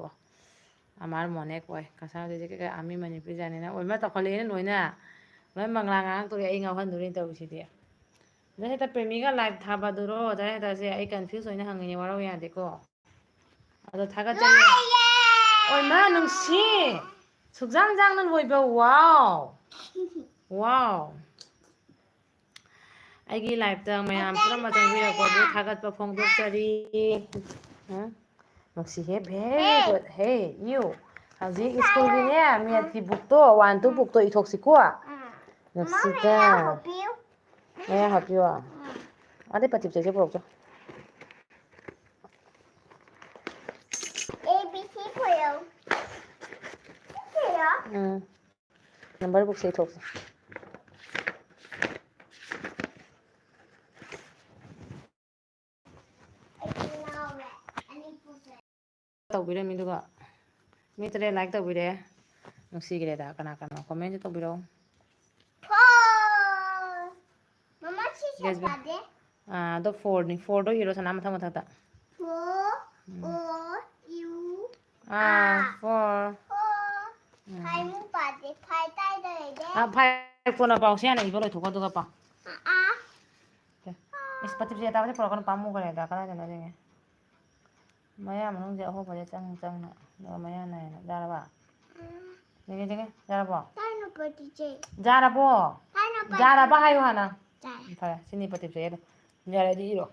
আমাৰ মনে কয়, ꯀꯁꯥꯔꯗꯗꯤ ꯀꯩ, ꯑꯃꯤ ꯃꯅꯤꯄꯨꯔꯤ ꯖꯥꯅꯦꯅ ꯑꯣꯏꯃ ꯇꯧꯈꯠꯂꯛꯑꯦꯅꯦ ꯂꯣꯏꯅ꯫ ꯂꯣꯏ ꯃꯪꯂꯥ ꯉꯥꯡ ꯇꯣꯛꯑꯦ, ꯑꯩ ꯉꯥꯎꯍꯟꯗꯣꯔꯤ ꯇꯧꯔꯤꯁꯤꯗꯤ꯫ ꯗꯥ ꯍꯦꯇꯥ ꯄ꯭ꯔꯦꯃꯤꯒ live ꯊꯥꯕꯗꯨꯔꯣ? ꯗꯥ ꯍꯦꯇꯥꯁꯦ ꯑꯩ confuse ꯑꯣꯏꯅ ꯍꯪꯉꯤꯅꯦ, ꯋꯥꯔꯧ ꯌꯥꯗꯦꯀꯣ꯫ ꯑꯗꯣ ꯊꯥꯒꯠꯆꯔꯤ꯫ ꯂꯣꯏꯔꯦ! ꯑꯣꯏꯃꯥ ꯅꯨꯡꯁꯤ! ꯁꯨꯛꯖꯥꯡ ꯖꯥꯡꯅ ꯂꯣꯏꯕ! Wow! Wow! ꯑꯩꯒꯤ liveꯇ ꯃꯌꯥꯝ ꯄꯨꯝꯅꯃꯛ ꯆꯪꯕꯤꯔꯛꯄꯕꯨ ꯊꯥꯒꯠꯄ ꯐꯣꯡꯗꯣꯛꯆꯔꯤ꯫ ꯍꯥ? ꯅꯨꯡꯁꯤꯍꯦ, very good꯫ Hey, you. ꯍꯧꯖꯤꯛ ꯁ꯭ꯀꯨꯜꯒꯤꯅꯦ, mathsꯀꯤ bookꯇꯣ, one, two bookꯇꯣ ꯏꯊꯣꯛꯁꯤꯀꯣ꯫ ꯅꯨꯡꯁꯤꯗ꯫ ꯃꯌꯥ ꯍꯥꯞꯄꯤꯌꯣ꯫ ꯑꯗꯩ ꯄꯇꯤꯞꯁꯦ ꯁꯤ ꯄꯨꯔꯛꯆꯣ꯫ A B C ꯄꯨꯔꯛꯑꯣ꯫ ꯁꯤ ꯄꯨꯔꯛꯑꯣ꯫ ꯎꯝ꯫ Number bookꯁꯦ ꯏꯊꯣꯛꯁꯦ꯫ ꯇꯧꯕꯤꯔꯝꯃꯤ, ꯑꯗꯨꯒ ꯃꯤ ꯇꯔꯦꯠ like ꯇꯧꯕꯤꯔꯛꯑꯦ꯫ ꯅꯨꯡꯁꯤꯈ꯭ꯔꯦꯗ꯫ ꯀꯅꯥ ꯀꯅꯥ comment ꯇꯧꯕꯤꯔꯛꯑꯣ꯫ Four꯫ ꯃꯃꯥ, ꯁꯤ ꯁꯠ ꯄꯥꯗꯦ꯫ ꯑꯥ, ꯑꯗꯣ fourꯅꯤ꯫ Fourꯗꯣ ꯏꯔꯣ, ꯁꯅꯥ, ꯃꯊꯪ ꯃꯊꯪꯗ꯫ Four, ꯎꯝ꯫ O, U, ꯑꯥ, R꯫ Four꯫ Four꯫ ꯎꯝ꯫ ꯐꯥꯏꯃꯨ ꯄꯥꯗꯦ꯫ ꯐꯥꯏ ꯇꯥꯏꯗ ꯂꯩꯗꯦ꯫ ꯑꯥ, ꯐꯥꯏ ꯀꯣꯟꯅ ꯄꯥꯎ꯫ ꯁꯤ ꯍꯥꯟꯅ ꯏꯕ ꯂꯣꯏꯊꯣꯛꯀꯣ, ꯑꯗꯨꯒ ꯄꯥꯎ꯫ ꯑꯥ, ꯑꯥ꯫ ꯁꯦ꯫ ꯏꯁ, ꯄꯇꯤꯞꯁꯦ ꯇꯥꯕꯁꯦ ꯄꯨꯔꯛꯀꯅꯨ, ꯄꯥꯝꯃꯨꯈ꯭ꯔꯦꯗ꯫ ꯀꯗꯥꯏꯗꯅꯣ ꯌꯦꯡꯉꯦ꯫ ꯃꯌꯥ ꯃꯅꯨꯡꯁꯦ ꯑꯍꯣꯕꯁꯦ ꯆꯪ ꯆꯪꯅ, ꯑꯗꯨꯒ ꯃꯌꯥ ꯅꯥꯏꯅ꯫ ꯌꯥꯔꯕ? ꯎꯝ꯫ ꯌꯦꯡꯉꯦ, ꯌꯦꯡꯉꯦ꯫ ꯌꯥꯔꯕꯣ? ꯊꯥꯏꯅ ꯄꯣꯠꯇꯤꯁꯦ꯫ ꯌꯥꯔꯕꯣ? ꯊꯥꯏꯅ ꯄꯣꯠꯇꯤ-, ꯌꯥꯔꯕ ꯍꯥꯏꯌꯨ ꯍꯥꯟꯅ꯫ ꯌꯥꯔꯦ꯫ ꯐꯔꯦ, ꯁꯤꯅꯤ ꯄꯇꯤꯞꯁꯦ ꯌꯥꯔꯦ꯫ ꯌꯥꯔꯦ, ꯑꯗꯨ ꯏꯔꯣ꯫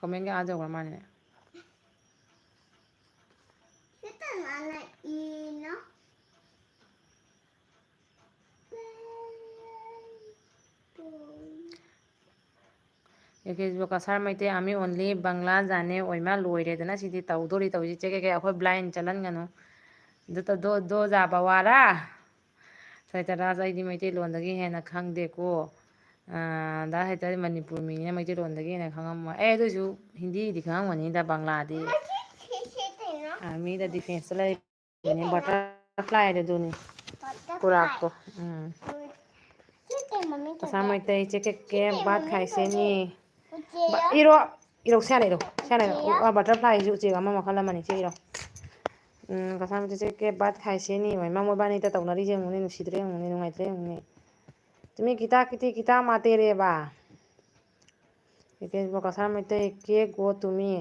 Commentꯒ ꯑꯥ ꯌꯧꯈ꯭ꯔ ꯃꯥꯜꯂꯦꯅꯦ꯫ ꯁꯤꯇ ꯃꯥꯅ ꯏꯅꯣ꯫ ꯑꯦ ꯀꯦ ꯖꯤꯕꯨ ꯀꯁꯥꯔ ꯃꯩꯇꯩ ꯑꯥꯔꯃꯤ ꯑꯣꯟꯂꯤ ꯕꯪꯂꯥ ꯖꯥꯅꯦ ꯑꯣꯏꯃꯥ ꯂꯣꯏꯔꯦꯗꯅ ꯁꯤꯗꯤ ꯇꯧꯗꯣꯔꯤ ꯇꯧꯔꯤꯁꯤ ꯆꯦꯛ ꯀꯦꯛ ꯀꯦꯛ ꯑꯩꯈꯣꯏ ꯕ꯭ꯂꯥꯏꯟ ꯆꯠꯍꯟꯒꯅꯨ꯫ ꯗꯣ ꯗꯣ ꯗꯣ ꯖꯥꯕ ꯋꯥꯔꯥ꯫ ꯁꯩꯇꯔꯥꯖ ꯑꯩꯗꯤ ꯃꯩꯇꯩꯂꯣꯟꯗꯒꯤ ꯍꯦꯟꯅ ꯈꯪꯗꯦꯀꯣ꯫ ꯑꯥ, ꯗꯥ ꯁꯩꯇꯔ ꯃꯅꯤꯄꯨꯔ ꯃꯤꯅꯤꯅ ꯃꯩꯇꯩꯂꯣꯟꯗꯒꯤ ꯍꯦꯟꯅ ꯈꯪꯉꯝꯃꯣꯏ꯫ ꯑꯦ, ꯑꯗꯨꯏꯁꯨ ꯍꯤꯟꯗꯤꯗꯤ ꯈꯪꯉꯝꯒꯅꯤꯗ, ꯕꯪꯂꯥꯗꯤ꯫ ꯃꯁꯤ ꯁꯤ-, ꯁꯤ ꯀꯩꯅꯣ? ꯑꯥꯔꯃꯤꯗ defenceꯇ ꯂꯩ꯫ ꯕꯇꯔꯐ꯭ꯂꯥꯏꯗꯨ ꯑꯗꯨꯅꯤ꯫ ꯕꯇꯔꯐ꯭ꯂꯥꯏ꯫ ꯀꯨꯔꯥꯛꯇꯣ꯫ ꯎꯝ꯫ ꯁꯤ ꯀꯩ ꯃꯃꯤꯡ ꯀꯁꯥꯔ ꯀꯧꯒꯦ? ꯃꯩꯇꯩ ꯆꯦꯛ ꯀꯦꯛ ꯀꯦꯛ ꯁꯤ ꯀꯩ ꯕꯥꯠ ꯃꯃꯤꯡ ꯈꯥꯏꯁꯦꯅꯤ꯫ ꯀꯧꯒꯦ? ꯎꯆꯦꯛꯂꯣ? ꯕ-, ꯏꯔꯣ꯫ ꯏꯔꯣ, ꯁꯤ ꯍꯥꯟꯅ ꯏꯔꯣ꯫ ꯁꯤ ꯍꯥꯟꯅ ꯏꯔꯣ꯫ ꯎꯆꯦꯛꯂꯣ? ꯑ, ꯕꯇꯔꯐ꯭ꯂꯥꯏꯁꯤ ꯎꯆꯦꯛ ꯑꯃ ꯃꯈꯜ ꯑꯃꯅꯤ꯫ ꯁꯤ ꯏꯔꯣ꯫ ꯎꯝ, ꯀꯁꯥꯔ ꯃꯩꯇꯩꯁꯦ ꯀꯦ ꯕꯥꯠ ꯈꯥꯏꯁꯦꯅꯤ ꯃꯣꯏ ꯃꯃꯣꯏꯕꯥꯅꯤꯇ ꯇꯧꯅꯔꯤꯁꯦ ꯌꯦꯡꯉꯨꯅꯦ, ꯅꯨꯡꯁꯤꯗ꯭ꯔꯦ ꯌꯦꯡꯉꯨꯅꯦ, ꯅꯨꯡꯉꯥꯏꯇ꯭ꯔꯦ ꯌꯦꯡꯉꯨꯅꯦ꯫ ꯇꯨꯃꯤ ꯈꯤꯇꯥ ꯈꯤꯇꯤ ꯈꯤꯇꯥ ꯃꯥꯇꯦꯔꯦꯕ꯫ ꯀꯦꯀꯦꯁꯕꯨ ꯀꯁꯥꯔ ꯃꯩꯇꯩ ꯀꯦ ꯒꯣ ꯇꯨꯃꯤ꯫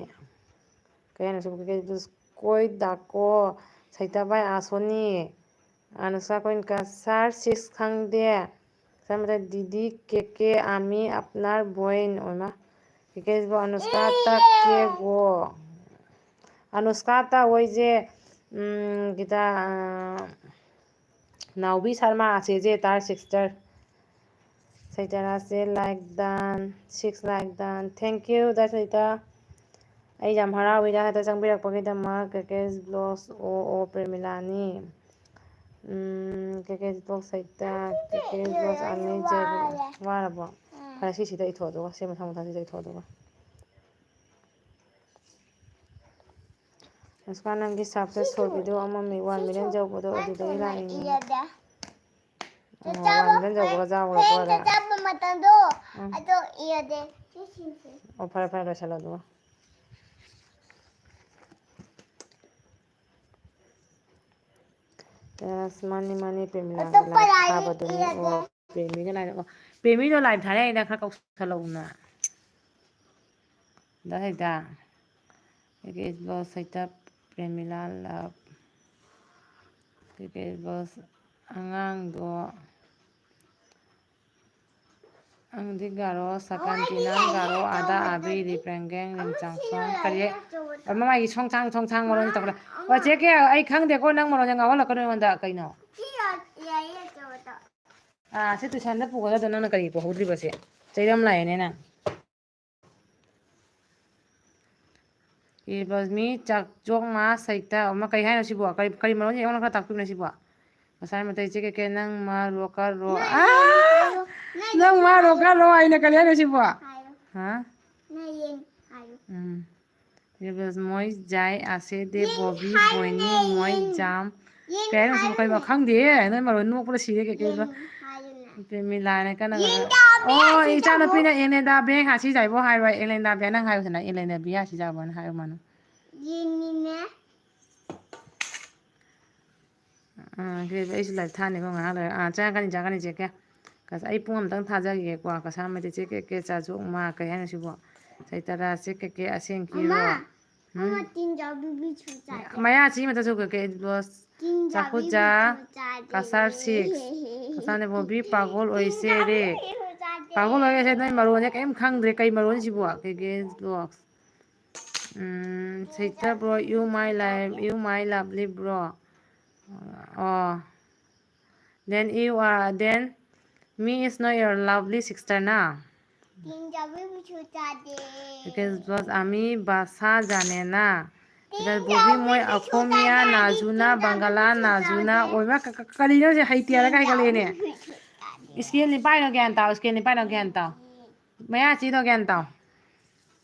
ꯀꯩ ꯍꯥꯏꯅꯣ ꯁꯤꯕꯨ? ꯀꯦꯀꯦꯁꯕꯨ ꯀꯣꯏ ꯗꯥꯀꯣ ꯁꯩꯇꯥꯕꯥꯏ ꯑꯥꯁꯣꯅꯤ꯫ ꯑꯅꯨꯁꯀꯥ ꯀꯣꯏꯟ ꯀꯁꯥꯔ ꯁꯤꯛꯁ ꯈꯪꯗꯦ꯫ ꯀꯁꯥꯔ ꯃꯩꯇꯩ ꯗꯤꯗꯤ ꯀꯦ ꯀꯦ ꯑꯥꯃꯤ ꯑꯞꯅꯥꯔ ꯕꯣꯏꯟ ꯑꯣꯏꯃ꯫ ꯀꯦꯀꯦꯁꯕꯨ ꯑꯅꯨꯁꯀꯥ ꯇ ꯀꯦ ꯒꯣ꯫ ꯑꯅꯨꯁꯀꯥ ꯇ ꯑꯣꯏꯖꯦ, ꯎꯝ, ꯒꯤꯇꯥ, ꯑ, ꯅꯥꯎꯕꯤ ꯁꯔꯃ ꯑꯁꯤꯁꯦ ꯇꯥꯔ ꯁꯤꯛꯁꯇꯔ꯫ ꯁꯩꯇꯔꯥꯁꯦ like done, six like done. Thank you, ꯗꯥ ꯁꯩꯇ꯫ ꯑꯩ ꯌꯥꯝ ꯍꯔꯥꯎꯏꯗ ꯍꯦꯛꯇ ꯆꯪꯕꯤꯔꯛꯄꯒꯤꯗꯃꯛ꯫ ꯀꯦꯀꯦꯁ ꯕ꯭ꯂꯣꯛꯁ ꯑꯣ ꯑꯣ ꯄ꯭ꯔꯦꯃꯤꯂꯥꯅꯤ꯫ ꯎꯝ, ꯀꯦꯀꯦꯁ ꯕ꯭ꯂꯣꯛꯁ ꯁꯩꯇ, ꯀꯦꯀꯦꯁ ꯕ꯭ꯂꯣꯛꯁ ꯑꯥꯔꯃꯤ ꯖꯦ꯫ ꯋꯥꯔꯕꯣ? ꯐꯔꯦ, ꯁꯤꯁꯤꯗ ꯏꯊꯣꯛꯑꯣ, ꯑꯗꯨꯒ ꯁꯤ ꯃꯊꯪ ꯃꯊꯪꯁꯤꯗ ꯏꯊꯣꯛꯑꯣ, ꯑꯗꯨꯒ꯫ ꯍꯧꯖꯤꯛꯀꯥꯟ ꯅꯪꯒꯤ ꯁꯛꯁꯦꯁ ꯐꯨꯜ ꯚꯤꯗꯤꯑꯣ ꯑꯃ ꯃꯤ ꯋꯥꯟ ꯃꯤꯂꯤꯌꯟ ꯌꯧꯕꯗꯣ ꯑꯗꯨꯗꯒꯤ ꯂꯥꯛꯏꯅꯤ꯫ ꯑꯣ, ꯋꯥꯟ ꯃꯤꯂꯤꯌꯟ ꯌꯧꯕꯒ ꯆꯥꯎꯈ꯭ꯔꯕ ꯑꯣꯏꯔꯦ? ꯆꯥꯕ ꯃꯇꯝꯗꯣ ꯎꯝ꯫ ꯑꯗꯣ ꯏꯔꯗꯦ꯫ ꯁꯤꯁꯤꯡꯁꯦ꯫ ꯑꯣ, ꯐꯔꯦ, ꯐꯔꯦ, ꯂꯣꯏꯁꯜꯂꯣ ꯑꯗꯨꯒ꯫ ꯑꯁ, ꯃꯥꯅꯤ, ꯃꯥꯅꯤ, ꯄ꯭ꯔꯦꯃꯤꯂꯥꯒꯤ ꯑꯇꯣꯞꯄ ꯂꯥꯏꯛ ꯂꯥꯏꯔꯤ ꯊꯥꯕꯗꯨꯅꯤ꯫ ꯏꯔꯗꯦ꯫ ꯑꯣ, ꯄ꯭ꯔꯦꯃꯤꯒ ꯂꯥꯏꯛ, ꯑꯣ, ꯄ꯭ꯔꯦꯃꯤꯗꯣ ꯂꯥꯏꯛ ꯊꯥꯔꯛꯏꯗ, ꯈꯔ ꯀꯧꯁꯜꯂꯛꯎꯅ꯫ ꯗꯥ ꯁꯩꯇ, ꯀꯦꯀꯦꯁ ꯕ꯭ꯂꯣꯛꯁ ꯁꯩꯇ, ꯄ꯭ꯔꯦꯃꯤꯂꯥ ꯂꯞ, ꯀꯦꯀꯦꯁ ꯕ꯭ꯂꯣꯛꯁ ꯑꯉꯥꯡꯗꯣ, ꯑꯪꯗꯤ ꯒꯥꯔꯣ, ꯁꯀꯥꯟꯇꯤ ꯅꯪ ꯒꯥꯔꯣ, ꯑꯥꯗꯥ ꯑꯥꯕꯤ, ꯔꯤꯄ꯭ꯔꯦꯡꯒꯦꯡ, ꯔꯤꯝꯆꯥꯡꯁꯣꯡ, ꯀꯔꯤ? ꯑꯃ ꯃꯥꯒꯤ ꯁꯣꯡꯁꯥꯡ ꯁꯣꯡꯁꯥꯡ ꯃꯔꯣꯟ ꯇꯧꯈ꯭ꯔꯦ꯫ ꯑꯣ, ꯆꯦ ꯀꯦ, ꯑꯩ ꯈꯪꯗꯦꯀꯣ, ꯅꯪ ꯃꯔꯣꯟꯁꯦ ꯉꯥꯎꯍꯜꯂꯛꯀꯅꯨ ꯑꯩꯉꯣꯟꯗ, ꯀꯩꯅꯣ? ꯑꯥ, ꯁꯤ ꯇꯨꯏꯁꯟꯗ ꯄꯨꯒꯗꯕꯗꯣ ꯅꯪꯅ ꯀꯔꯤ ꯄꯨꯍꯧꯗ꯭ꯔꯤꯕꯁꯦ? ꯆꯩꯔꯝ ꯂꯥꯛꯑꯦꯅꯦ ꯅꯪ꯫ ꯏꯕ ꯃꯤ ꯆꯥꯛ ꯆꯣꯛ ꯃꯥ ꯁꯩꯇ ꯑꯃ ꯀꯩ ꯍꯥꯏꯅꯣ ꯁꯤꯕꯣ? ꯀꯔꯤ, ꯀꯔꯤ ꯃꯔꯣꯟ ꯑꯩꯉꯣꯟꯗ ꯈꯔ ꯇꯥꯛꯄꯤꯌꯨꯅꯦ ꯁꯤꯕꯣ? ꯉꯁꯥꯏ ꯃꯇꯩ ꯆꯦ ꯀꯦ ꯀꯦ ꯅꯪ ꯃꯥ ꯔꯣ ꯀ ꯔꯣ꯫ ꯅꯪ ꯑꯥ! ꯍꯥꯏꯌꯣ꯫ ꯅꯪ ꯅꯪ ꯃꯥ ꯔꯣ ꯀ ꯔꯣ ꯍꯥꯏꯅ ꯀꯔꯤ ꯍꯥꯏꯅꯣ ꯁꯤꯕꯣ? ꯍꯥꯏꯌꯣ꯫ ꯍꯥ? ꯅꯪ ꯌꯦꯟ ꯍꯥꯏꯌꯣ꯫ ꯎꯝ꯫ ꯔꯤꯕꯁ ꯃꯣꯏ ꯖꯥꯏ ꯑꯁꯦ ꯗꯦ ꯌꯦꯟ ꯕꯣꯕꯤ ꯍꯥꯏꯌꯨꯅꯦ, ꯕꯣꯏꯅꯤ ꯃꯣꯏ ꯌꯦꯟ꯫ ꯖꯥꯝ꯫ ꯌꯦꯟ ꯀꯩ ꯍꯥꯏꯅꯣ ꯁꯤꯕꯨ? ꯀꯩꯅꯣ ꯍꯥꯏꯌꯨꯅꯦ꯫ ꯈꯪꯗꯦꯍꯦ꯫ ꯅꯣꯏ ꯃꯔꯣꯟ ꯅꯣꯛꯄꯗ ꯁꯤꯔꯦ ꯀꯩ ꯀꯩꯅꯣ꯫ ꯌꯦꯟ ꯍꯥꯏꯌꯨꯅꯦ꯫ ꯄ꯭ꯔꯦꯃꯤꯂꯥꯅ ꯀꯟꯅ ꯌꯦꯟ ꯉꯥꯡꯉꯛꯑꯦ꯫ ꯆꯥꯕꯤ ꯑꯣ, ꯑꯁꯤ ꯏꯆꯥꯅꯨꯄꯤꯅ ꯆꯥꯕꯣ꯫ ꯑꯦꯂꯦꯟꯗꯥ ꯕꯦꯡ ꯍꯥꯁꯤ ꯖꯥꯏꯕꯣ ꯍꯥꯏꯔꯣꯏ꯫ ꯑꯦꯂꯦꯟꯗꯥ ꯕꯦꯡ ꯅꯪ ꯍꯥꯏꯌꯨꯗꯅ꯫ ꯑꯦꯂꯦꯟꯗꯥ ꯕꯤ ꯍꯥꯁꯤ ꯖꯥꯏꯕꯣꯅ ꯍꯥꯏꯌꯨ ꯃꯥꯅ꯫ ꯌꯦꯟꯅꯤꯅꯦ꯫ ꯑꯥ, ꯀꯩ, ꯑꯩꯁꯨ live ꯊꯥꯅꯤꯀꯣ ꯉꯥꯏꯍꯥꯛ ꯂꯩꯔ꯫ ꯑꯥ, ꯆꯪꯉꯛꯀꯅꯤ, ꯆꯪꯉꯛꯀꯅꯤ, ꯆꯦ ꯀꯦ꯫ ꯀꯁ-, ꯑꯩ ꯄꯨꯡ ꯑꯃꯇꯪ ꯊꯥꯖꯒꯦꯀꯣ꯫ ꯀꯁꯥꯔꯃꯇꯩ ꯆꯦ ꯀꯦ ꯀꯦ ꯆꯥꯖꯣꯛ ꯃꯥ ꯀꯩ ꯍꯥꯏꯅꯣ ꯁꯤꯕꯣ? ꯁꯩꯇꯥꯔꯥ ꯆꯦ ꯀꯦ ꯀꯦ ꯑꯁꯦꯡꯀꯤꯔꯣ? ꯑꯃ ꯎꯝ? ꯇꯤꯟꯖꯥꯕꯤ ꯕꯤꯁꯨ ꯆꯥꯗꯦ꯫ ꯃꯌꯥ ꯆꯤ ꯃꯇꯁꯨ ꯀꯩ ꯀꯩ ꯕꯣꯁ? ꯇꯤꯟꯖꯥꯕꯤ ꯆꯥꯈꯨꯠꯆꯥ ꯕꯤꯁꯨ ꯆꯥꯗꯦ꯫ ꯀꯁꯥꯔ six꯫ ꯀꯁꯥꯔꯅ ꯕꯣꯕꯤ ꯄꯥꯒꯣꯜ ꯑꯣꯏꯁꯦꯔꯦ꯫ ꯇꯤꯟꯖꯥꯕꯤ ꯕꯤꯁꯨ ꯆꯥꯗꯦ꯫ ꯄꯥꯒꯣꯜ ꯑꯣꯏꯁꯦ ꯅꯣꯏ ꯃꯔꯣꯟꯁꯦ ꯀꯔꯤꯝ ꯈꯪꯗ꯭ꯔꯦ꯫ ꯀꯩ ꯃꯔꯣꯟ ꯁꯤꯕꯨ? ꯀꯩ ꯀꯩ ꯕꯣꯁ? ꯎꯝ, ꯁꯩꯇꯥ bro, you my life, you my lovely bro꯫ ꯑꯣ꯫ Then you are, then me is not your lovely sister ꯅ? ꯇꯤꯟꯖꯥꯕꯤ ꯕꯤꯁꯨ ꯆꯥꯗꯦ꯫ Because ꯕꯣꯁ ꯑꯃꯤ ꯚꯥꯁꯥ ꯖꯥꯅꯦꯅ꯫ Because ꯕꯣꯕꯤ ꯃꯣꯏ ꯑꯈꯣꯃꯤꯌꯥ ꯅꯥꯖꯨꯅ, ꯕꯪꯒꯥꯂꯥ ꯅꯥꯖꯨꯅ, ꯑꯣꯏꯃꯥ, ꯀ-, ꯀ-, ꯀꯔꯤꯅꯣ ꯁꯤ ꯍꯩꯇꯦ ꯍꯥꯏꯔꯒ ꯍꯥꯏꯒꯠꯂꯛꯑꯦꯅꯦ? Screen ꯅꯤ ꯄꯥꯏꯅꯣ ꯒ꯭ꯌꯥꯟ ꯇꯥꯎ, screen ꯅꯤ ꯄꯥꯏꯅꯣ ꯒ꯭ꯌꯥꯟ ꯇꯥꯎ꯫ ꯃꯌꯥ ꯆꯤꯗꯣ ꯒ꯭ꯌꯥꯟ ꯇꯥꯎ꯫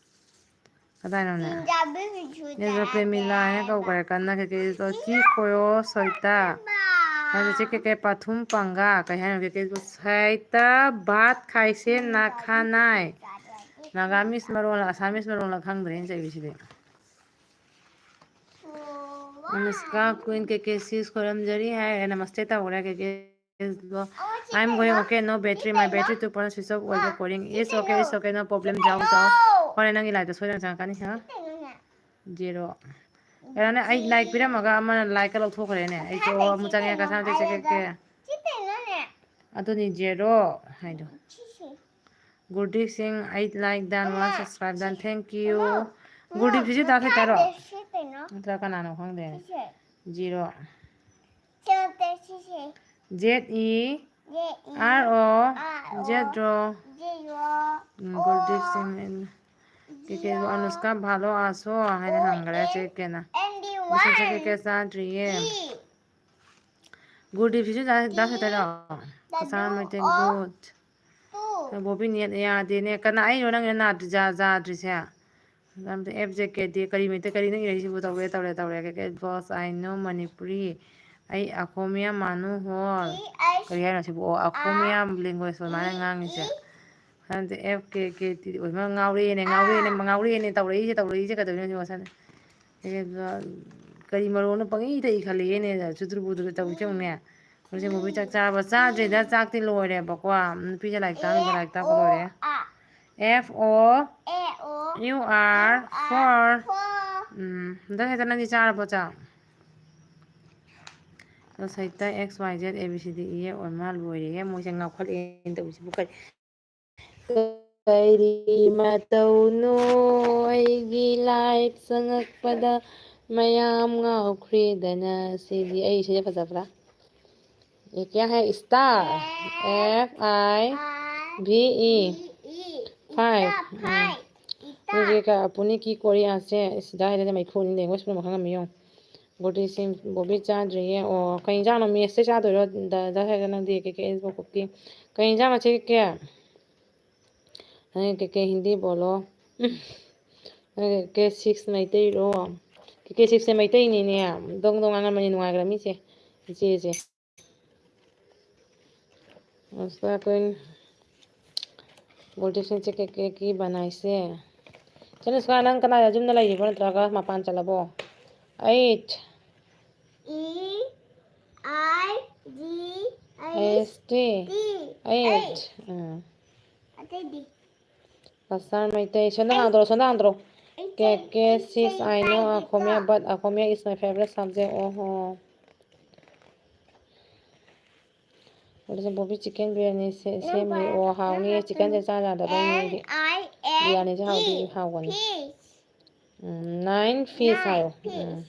ꯀꯗꯥꯏꯅꯣꯅꯦ? ꯇꯤꯟꯖꯥꯕꯤ ꯕꯤꯁꯨ ꯅꯦꯖꯣ ꯆꯥꯗꯦ꯫ ꯄ꯭ꯔꯦꯃꯤꯂꯥ ꯍꯥꯏꯅ ꯀꯧꯈ꯭ꯔꯦ ꯀꯟꯅ꯫ ꯀꯩꯀꯩ ꯇꯣ ꯆꯤ ꯀꯣꯌꯣ ꯁꯣꯏꯇꯥ꯫ ꯍꯥꯏꯕ ꯆꯦ ꯀꯦ ꯀꯦ ꯄꯥꯊꯨꯝ ꯄꯪꯒꯥ꯫ ꯀꯩ ꯍꯥꯏꯅꯣ ꯀꯦ ꯀꯦ? ꯁꯥꯏꯇ ꯚꯥꯠ ꯈꯥꯏꯁꯦ ꯅꯥꯈꯥꯅꯥꯏ꯫ ꯅꯥꯒꯥꯃꯤꯁ ꯃꯔꯣꯜꯂ ꯑꯁꯥꯃꯤꯁ ꯃꯔꯣꯜꯂ ꯈꯪꯗ꯭ꯔꯦ ꯑꯩꯅ ꯆꯩꯕꯁꯤꯗꯤ꯫ ꯑꯅꯨꯁꯀꯥ ꯀ꯭ꯋꯤꯟ ꯀꯦ ꯀꯦ ꯁꯤꯁ ꯈꯣꯏꯔꯝꯖꯔꯤ ꯍꯥꯏꯔꯦ꯫ ꯅꯃꯁꯇꯦ ꯇꯧꯈ꯭ꯔꯦ ꯀꯦ ꯀꯦ ꯁꯤꯁꯗꯣ꯫ I'm going, okay, no battery, my battery two percent switch off ꯑꯣꯏꯕ ꯀꯣꯔꯤꯡ꯫ It's okay, it's okay, no problem, ꯖꯥꯎ ꯖꯥꯎ꯫ ꯍꯣꯔꯦꯟ ꯅꯪꯒꯤ liveꯇ ꯁꯣꯏꯗꯅ ꯆꯪꯉꯛꯀꯅꯤ, ꯍꯥ? Zero꯫ ꯀꯩꯅꯣꯅꯦ, ꯑꯩ like ꯄꯤꯔꯝꯃꯒ ꯑꯃꯅ likeꯀ ꯂꯧꯊꯣꯛꯈ꯭ꯔꯦꯅꯦ꯫ ꯑꯩꯁꯨ ꯑꯃꯨꯛ ꯆꯪꯉꯦ, ꯀꯁꯥꯝ ꯆꯦ ꯀꯦ ꯀꯦ꯫ ꯑꯗꯨꯅꯤ zero ꯍꯥꯏꯗꯣ꯫ ꯒꯨꯔꯗꯤꯞ ꯁꯤꯡ, eight like done, one subscribe done, thank you꯫ ꯒꯨꯔꯗꯤꯞꯁꯤꯁꯨ ꯗꯥ ꯁꯩꯇꯥꯔꯣ? ꯁꯤ ꯀꯩꯅꯣ? ꯅꯠꯇ꯭ꯔ ꯀꯅꯥꯅꯣ ꯈꯪꯗꯦꯅꯦ꯫ ꯁꯤꯁꯦ꯫ Zero꯫ ꯁꯤ ꯅꯠꯇꯦ, ꯁꯤꯁꯦ꯫ Z E R O꯫ Z E R O꯫ Zero꯫ ꯎꯝ, ꯒꯨꯔꯗꯤꯞ ꯁꯤꯡ꯫ ꯀꯦ ꯀꯦ ꯑꯅꯨꯁꯀꯥ ꯚꯥꯂꯣ ꯑꯥꯁꯣ ꯍꯥꯏꯅ ꯍꯪꯈ꯭ꯔꯦ ꯆꯦ ꯀꯦꯅ꯫ Mission ꯆꯦ ꯀꯦ ꯀꯦ ꯆꯥꯗ꯭ꯔꯤꯌꯦ꯫ ꯒꯨꯔꯗꯤꯞꯁꯤꯁꯨ ꯗꯥ, ꯗꯥ ꯁꯩꯇꯥꯔꯣ? ꯀꯁꯥꯔ ꯃꯩꯇꯩ, good꯫ ꯕꯣꯕꯤ net ꯌꯥꯗꯦꯅꯦ꯫ ꯀꯅꯥ ꯑꯩꯅꯣ ꯅꯪꯅ ꯅꯥꯗ꯭ꯔꯤ-, ꯌꯥ-, ꯌꯥꯗ꯭ꯔꯤꯁꯦ? ꯑꯝꯇ F J K D ꯀꯔꯤ ꯃꯩꯇꯩ, ꯀꯔꯤꯅꯣ ꯏꯔꯛꯏꯁꯤꯕꯨ? ꯇꯧꯔꯦ, ꯇꯧꯔꯦ, ꯇꯧꯔꯦ꯫ ꯀꯩ, ꯀꯩ, boss, I know Manipuri꯫ ꯑꯩ ꯑꯈꯣꯃꯤꯌꯥ ꯃꯥꯅꯨ ꯍꯣꯜ꯫ ꯀꯔꯤ ꯍꯥꯏꯅꯣ ꯁꯤꯕꯨ? ꯑꯣ, ꯑꯈꯣꯃꯤꯌꯥ language ꯑꯗꯨꯃꯥꯏꯅ ꯉꯥꯡꯉꯤꯁꯦ꯫ ꯈꯪꯗꯦ, F K K T ꯑꯣꯏꯃ ꯉꯥꯎꯔꯦꯅꯦ, ꯉꯥꯎꯔꯦꯅꯦ, ꯉꯥꯎꯔꯦꯅꯦ, ꯇꯧꯔꯛꯏꯁꯦ, ꯇꯧꯔꯛꯏꯁꯦ ꯀꯩꯗꯧꯔꯤꯅꯣ ꯁꯤꯕꯣ? ꯁꯟ-, ꯀꯔꯤ ꯃꯔꯣꯟꯅꯣ ꯄꯪꯏꯗ ꯏꯈꯠꯂꯛꯑꯦꯅꯦ, ꯆꯨꯗ꯭ꯔꯨ ꯕꯨꯗ꯭ꯔꯨ ꯇꯧꯏꯁꯦ ꯌꯦꯡꯉꯨꯅꯦ꯫ ꯍꯧꯖꯤꯛ ꯃꯣꯕꯤ ꯆꯥꯛ ꯆꯥꯔꯕ? ꯆꯥꯗ꯭ꯔꯤꯗ, ꯆꯥꯛꯇꯤ ꯂꯣꯏꯔꯦꯕꯀꯣ꯫ ꯅꯨꯄꯤꯁꯦ ꯂꯥꯏꯔꯤꯛ ꯇꯥꯛꯑꯝꯃꯤꯕ, ꯂꯥꯏꯔꯤꯛ ꯇꯥꯛꯄ ꯂꯣꯏꯔꯦ꯫ F O U R four. ꯎꯝ, ꯑꯗꯣ ꯍꯦꯛꯇ ꯅꯪꯗꯤ ꯆꯥꯔꯕꯣ ꯆꯥꯛ? ꯑꯗꯣ ꯁꯩꯇ X Y Z A B C D E F ꯑꯣꯏ ꯃꯥ ꯂꯣꯏꯔꯦꯍꯦ, ꯃꯣꯏꯁꯦ ꯉꯥꯎꯈꯠꯂꯛꯑꯦꯅ ꯇꯧꯔꯤꯁꯤꯕꯨ ꯀꯔꯤ? ꯀꯔꯤ ꯃꯇꯧꯅꯣ ꯑꯩꯒꯤ live ꯆꯪꯉꯛꯄꯗ ꯃꯌꯥꯝ ꯉꯥꯎꯈ꯭ꯔꯦꯗꯅ꯫ ꯁꯤꯗꯤ ꯑꯩ ꯏꯁꯩꯁꯦ ꯐꯖꯕ꯭ꯔꯥ? ये क्या है? Star. F I V E. Five. ꯎꯝ꯫ ꯍꯧꯖꯤꯛ ꯀ-, ꯄꯨꯅꯤꯀꯤ ꯀꯣꯔꯤꯌꯥꯁꯦ ꯁꯤꯗ ꯍꯥꯏꯔꯗꯤ ꯃꯩꯈꯨꯅꯤ, language ꯄꯨꯝꯅꯃꯛ ꯈꯪꯉꯝꯃꯤ ꯌꯦꯡꯉꯨ꯫ ꯕꯣꯕꯤ ꯁꯤ, ꯕꯣꯕꯤ ꯆꯥꯗ꯭ꯔꯤꯌꯦ꯫ ꯑꯣ, ꯀꯩ ꯌꯦꯟꯖꯥꯡꯅꯣ? ꯃꯦꯁꯇ ꯆꯥꯗꯣꯏꯔꯣ? ꯗ-, ꯗ ꯍꯥꯏꯔꯒ ꯅꯪꯗꯤ ꯀꯩ ꯀꯩ ꯑꯦꯁ ꯀꯨꯀꯤ꯫ ꯀꯩ ꯌꯦꯟꯖꯥꯡꯅꯣ ꯁꯤ ꯀꯦ? ꯅꯪ ꯀꯩ ꯀꯩ ꯍꯤꯟꯗꯤ ꯕꯣꯂꯣ꯫ ꯎꯝ꯫ ꯅꯪ ꯀꯦ ꯁꯤꯛꯁ ꯃꯩꯇꯩꯔꯣ? ꯀꯦ ꯁꯤꯛꯁꯁꯦ ꯃꯩꯇꯩꯅꯤꯅꯦ꯫ ꯗꯣꯡ ꯗꯣꯡ ꯉꯥꯡꯉꯝꯃꯅꯤ, ꯅꯨꯡꯉꯥꯏꯈ꯭ꯔ ꯃꯤꯁꯦ꯫ ꯏꯆꯦꯁꯦ꯫ ꯑꯁ, ꯑꯩꯈꯣꯏ ꯕꯣꯜꯗꯤꯞꯁꯤꯡꯁꯦ ꯀꯦꯛ ꯀꯦꯛꯀꯤ ꯕꯅꯥꯏꯁꯦ꯫ ꯆꯦ ꯅꯨꯁꯀꯥ, ꯅꯪ ꯀꯅꯥ ꯌꯨꯝꯗ ꯂꯩꯔꯤꯕꯣ ꯅꯠꯇ꯭ꯔꯒ ꯃꯄꯥꯟ ꯆꯠꯂꯕꯣ? Eight. E I G S T. Eight. ꯎꯝ꯫ ꯑꯇꯩꯗꯤ? ꯀꯁꯥꯔ ꯃꯩꯇꯩ꯫ ꯁꯣꯝꯗ ꯍꯥꯡꯗꯣꯔꯣ, ꯁꯣꯝꯗ ꯍꯥꯡꯗꯣꯔꯣ꯫ ꯀꯦ ꯀꯦ ꯁꯤꯁ, I know Akhomya, but Akhomya is my favorite subject. ꯑꯣꯍꯣ꯫ ꯑꯗꯨꯁꯨ ꯕꯣꯕꯤ ꯆꯤꯛꯀꯟ ꯕꯤꯔꯌꯥꯅꯤ ꯁꯦ-, ꯁꯦꯝꯃꯤ꯫ ꯑꯣ, ꯍꯥꯎꯅꯤꯌꯦ꯫ ꯆꯤꯛꯀꯟꯁꯦ ꯆꯥ ꯌꯥꯗꯕꯩꯅꯦ ꯑꯩꯗꯤ꯫ ꯕꯤꯔꯌꯥꯅꯤꯁꯦ ꯍꯥꯎꯗꯤ ꯍꯥꯎꯕꯅꯤ꯫ ꯎꯝ, nine fish ꯍꯥꯏꯌꯣ꯫ ꯎꯝ꯫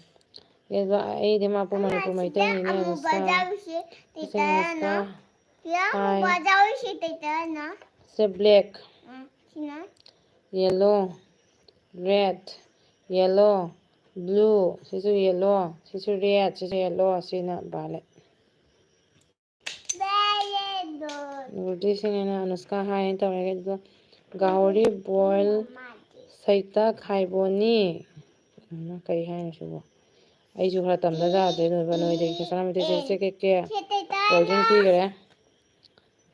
ꯑꯗꯨꯒ ꯑꯩꯗꯤ ꯃꯥꯄꯨ ꯃꯅꯤꯄꯨꯔ ꯃꯩꯇꯩꯅꯤꯅꯦ꯫ ꯅꯨꯁꯀꯥ꯫ ꯏꯆꯦ ꯅꯨꯁꯀꯥ꯫ ꯍꯥꯏ꯫ ꯁꯦ black꯫ Yellow, red, yellow, blue, ꯁꯤꯁꯨ yellow, ꯁꯤꯁꯨ red, ꯁꯤꯁꯨ yellow, ꯁꯤꯅ violet꯫ ꯒꯣꯜꯗꯤ ꯁꯤꯡ ꯍꯥꯏꯅ ꯑꯅꯨꯁꯀꯥ ꯍꯥꯏꯅ ꯇꯧꯔꯒꯦ꯫ ꯑꯗꯨꯒ ꯒꯥꯎꯔꯤ ꯕꯣꯏꯜ ꯁꯩꯇ ꯈꯥꯏꯕꯣꯅꯤ꯫ ꯀꯩꯅꯣ, ꯀꯔꯤ ꯍꯥꯏꯅꯣ ꯁꯤꯕꯣ? ꯑꯩꯁꯨ ꯈꯔ ꯇꯝꯗ ꯌꯥꯗ꯭ꯔꯦ꯫ ꯑꯗꯨꯒ ꯅꯣꯏꯗꯒꯤ ꯈꯔ ꯆꯥꯅꯕ ꯇꯦꯛ ꯇꯦꯛ ꯇꯦꯛ ꯇꯦꯛ ꯇꯦꯛ ꯀꯣꯜ ꯗ꯭ꯔꯤꯡ ꯄꯤꯈ꯭ꯔꯦ꯫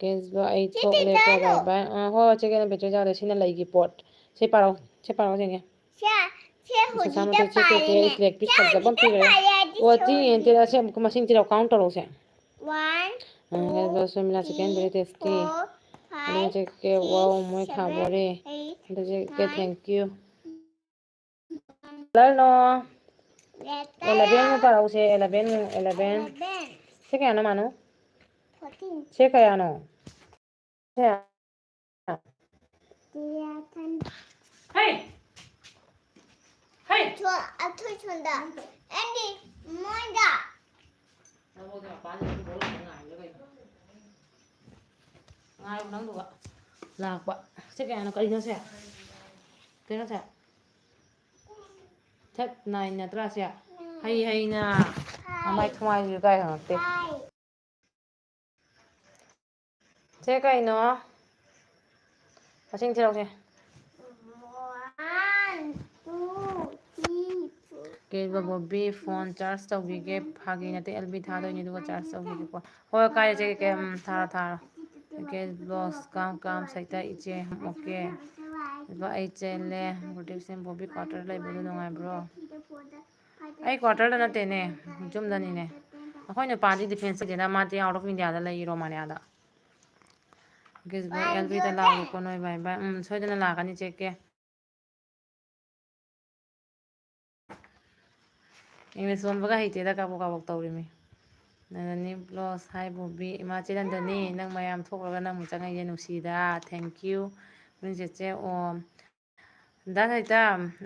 ꯀꯦꯁꯕꯨ ꯑꯩ ꯊꯣꯛꯂꯦꯀꯣ, bye bye꯫ ꯑꯥ, ꯍꯣꯏ, ꯍꯣꯏ, ꯆꯦ ꯀꯩꯅꯣ, ꯕꯦꯇ꯭ꯔꯤ ꯌꯥꯎꯗꯦ꯫ ꯁꯤꯅ ꯂꯩꯒꯤ ꯄꯣꯠ꯫ ꯁꯤ ꯄꯥꯔꯣ, ꯁꯤ ꯄꯥꯔꯣ, ꯆꯦ꯫ ꯁꯦ, ꯁꯦ ꯍꯧꯖꯤꯛꯇ ꯄꯥꯔꯦꯅꯦ꯫ ꯑꯩ ꯀ꯭ꯔꯦꯛꯇꯤ ꯁꯦ ꯁꯕꯖꯦꯛ ꯑꯃ ꯍꯧꯖꯤꯛꯇ ꯄꯤꯈ꯭ꯔꯦ꯫ ꯄꯥꯔꯦ ꯍꯥꯏꯗꯤ ꯑꯣ, ꯁꯦ ꯇꯤ ꯑꯦꯟ ꯇꯤ ꯍꯧꯖꯤꯛ꯫ ꯑꯁꯦ ꯑꯃꯨꯛꯀ ꯃꯁꯤꯡ ꯊꯤꯔꯛꯑꯣ, ꯀꯥꯎꯟ ꯇꯧꯔꯛꯎꯁꯦ꯫ One, ꯑ, two, ꯁꯣꯃꯤꯂꯥ, second, very tasty꯫ Three, four, five, ꯑꯗꯨ ꯆꯠꯀꯦ꯫ Wow, six, ꯃꯣꯏ seven, ꯊꯥꯕꯣꯔꯦ꯫ Eight, ꯑꯗꯨ ꯆꯠꯀꯦ, nine, thank you꯫ Letter no. Letter eleven ꯄꯥꯔꯛꯎꯁꯦ, eleven, eleven꯫ Eleven꯫ ꯁꯤ ꯀꯌꯥꯅꯣ, ꯃꯥꯅꯨ? Fourteen꯫ ꯁꯤ ꯀꯌꯥꯅꯣ? ꯁꯦ꯫ Eleven꯫ ꯍꯩ! ꯍꯩ! ꯁꯣ-, ꯑꯊꯣꯏ ꯁꯣꯟꯗ꯫ ꯑꯦꯟꯗꯤ ꯃꯣꯏꯗ꯫ ꯅꯉꯣꯟꯗ ꯃꯄꯥꯟꯗ ꯊꯣꯛꯂꯛꯑꯒ ꯉꯥꯏꯔꯤꯔꯣ ꯀꯩꯅꯣ? ꯉꯥꯏꯌꯣ ꯅꯪꯗꯨꯒ꯫ ꯂꯥꯛꯄ꯫ ꯁꯤ ꯀꯌꯥꯅꯣ? ꯀꯔꯤꯅꯣ ꯁꯦ? ꯀꯩꯅꯣ ꯁꯦ? ꯊꯠ ꯅꯥꯏꯟ ꯅꯠꯇ꯭ꯔꯥ ꯁꯦ? ꯍꯩ ꯍꯩꯅ꯫ ꯃꯃꯥꯏ ꯊꯃꯥꯏꯁꯤꯁꯨ ꯀꯥꯏ ꯍꯪꯉꯛꯇꯦ꯫ ꯁꯦ ꯀꯩꯅꯣ? ꯃꯁꯤꯡ ꯊꯤꯔꯛꯎꯁꯦ꯫ One, two, three, four, ꯀꯦꯕ ꯕꯣꯕꯤ, ꯐꯣꯟ ꯆꯥꯔꯖ ꯇꯧꯕꯤꯒꯦ꯫ ꯐꯥꯒꯤ ꯅꯠꯇꯦ, ꯑꯦꯜ ꯕꯤ ꯊꯥꯗꯣꯏꯅꯦ, ꯑꯗꯨꯒ ꯆꯥꯔꯖ ꯇꯧꯕꯤꯒꯦꯀꯣ꯫ ꯍꯣꯏ, ꯀꯥꯏꯔꯦ, ꯆꯦ ꯀꯦ, ꯎꯝ, ꯊꯥꯔꯣ, ꯊꯥꯔꯣ꯫ ꯀꯦ ꯕ꯭ꯂꯣꯁ ꯀꯥꯝ ꯀꯥꯝ ꯁꯩꯇ ꯏꯆꯦ, ꯑꯣꯀꯦ꯫ ꯑꯗꯨꯒ ꯑꯩ ꯆꯦꯜꯂꯦ꯫ ꯒꯨꯗ ꯏꯚꯤꯅꯤꯡ, ꯕꯣꯕꯤ ꯀ꯭ꯋꯥꯇꯔ ꯂꯩꯕꯗꯣ ꯅꯨꯡꯉꯥꯏꯕ꯭ꯔꯣ? ꯑꯩ ꯀ꯭ꯋꯥꯇꯔꯗ ꯅꯠꯇꯦꯅꯦ, ꯌꯨꯝꯗꯅꯤꯅꯦ꯫ ꯑꯩꯈꯣꯏ ꯅꯨꯄꯥꯗꯤ ꯗꯤꯐꯦꯟꯁ ꯂꯩꯇꯦꯅ, ꯃꯥꯗꯤ ꯑꯥꯎꯠ ꯑꯣꯐ ꯏꯟꯗꯤꯌꯥꯗ ꯂꯩ, ꯔꯣꯃꯥꯅꯤꯌꯥꯗ꯫ ꯒꯤꯁꯕꯨ ꯑꯦꯜ ꯕꯤꯗ ꯂꯥꯛꯑꯣꯀꯣ ꯅꯣꯏ, ꯕꯥꯏ ꯕꯥꯏ꯫ ꯎꯝ, ꯁꯣꯏꯗꯅ ꯂꯥꯛꯀꯅꯤ, ꯆꯦꯛꯀꯦ꯫ ꯏꯪꯂꯤꯁ ꯂꯣꯟꯕꯒ ꯍꯩꯇꯦꯗ, ꯀꯥꯕꯣꯛ ꯀꯥꯕꯣꯛ ꯇꯧꯔꯤꯃꯤ꯫ ꯅꯟꯗꯅꯤ ꯕ꯭ꯂꯣꯁ, ꯍꯥꯏ ꯕꯣꯕꯤ꯫ ꯏꯃꯥ ꯆꯦ ꯅꯟꯗꯅꯤ, ꯅꯪ ꯃꯌꯥꯝ ꯊꯣꯛꯈ꯭ꯔꯒ ꯅꯪ ꯑꯃꯨꯛ ꯆꯪꯉꯛꯏꯁꯦ ꯅꯨꯡꯁꯤꯗ, thank you꯫ ꯅꯣꯏ ꯆꯦꯆꯦ ꯑꯣ꯫ ꯗꯥ ꯁꯩꯇꯥ,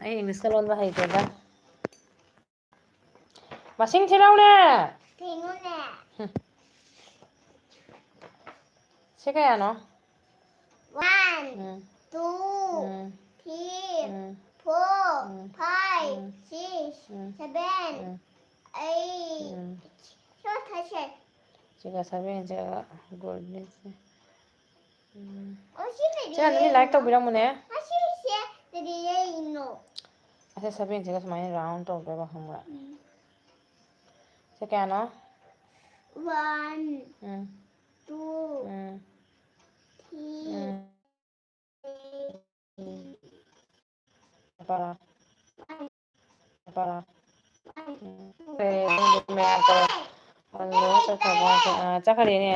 ꯑꯩ ꯏꯪꯂꯤꯁꯀ ꯂꯣꯟꯕ ꯍꯩꯇꯦꯗ꯫ ꯃꯁꯤꯡ ꯊꯤꯔꯛꯎꯅꯦ꯫ ꯀꯩꯅꯣꯅꯦ? ꯍꯨꯝ꯫ ꯁꯤ ꯀꯌꯥꯅꯣ? One, ꯎꯝ꯫ Two, ꯎꯝ꯫ Three, ꯎꯝ꯫ Four, ꯎꯝ꯫ Five, ꯎꯝ꯫ Six, ꯎꯝ꯫ Seven, ꯎꯝ꯫ Eight꯫ ꯎꯝ꯫ ꯁꯤ ꯀꯌꯥ ꯁꯥꯕꯤꯔꯤꯅꯣ? ꯁꯤꯒ ꯁꯥꯕꯤꯔꯤꯅꯣ? ꯁꯤꯒ ꯒꯣꯜꯗꯟꯁꯦ꯫ ꯎꯝ꯫ ꯑꯣ, ꯁꯤ ꯂꯩꯔꯦ꯫ ꯁꯤ ꯍꯥꯟꯅꯗꯤ ꯂꯥꯏꯛ ꯇꯧꯕꯤꯔꯝꯃꯨꯅꯦ꯫ ꯑꯁꯤꯁꯦ ꯀꯔꯤ ꯂꯩꯔꯤꯅꯣ? ꯑꯁꯤ ꯁꯥꯕꯤꯔꯤꯅꯣ? ꯁꯤꯒ ꯁꯨꯃꯥꯏꯅ ꯔꯥꯎꯟ ꯇꯧꯗꯣꯏꯕ, ꯈꯪꯕ꯭ꯔꯥ? ꯎꯝ꯫ ꯁꯤ ꯀꯌꯥꯅꯣ? One, ꯎꯝ꯫ Two, ꯎꯝ꯫ Three, ꯎꯝ꯫ ꯎꯝ꯫ ꯄꯥꯔꯣ꯫ ꯄꯥ-, ꯎꯝ, ꯀꯩ, ꯃꯌꯥꯝ ꯇꯧꯔꯦ꯫ ꯑꯗꯨ ꯂꯣꯏꯔ ꯆꯠꯈ꯭ꯔꯕ ꯍꯥꯏꯁꯦ? ꯑꯥ, ꯆꯠꯈ꯭ꯔꯦꯅꯦ꯫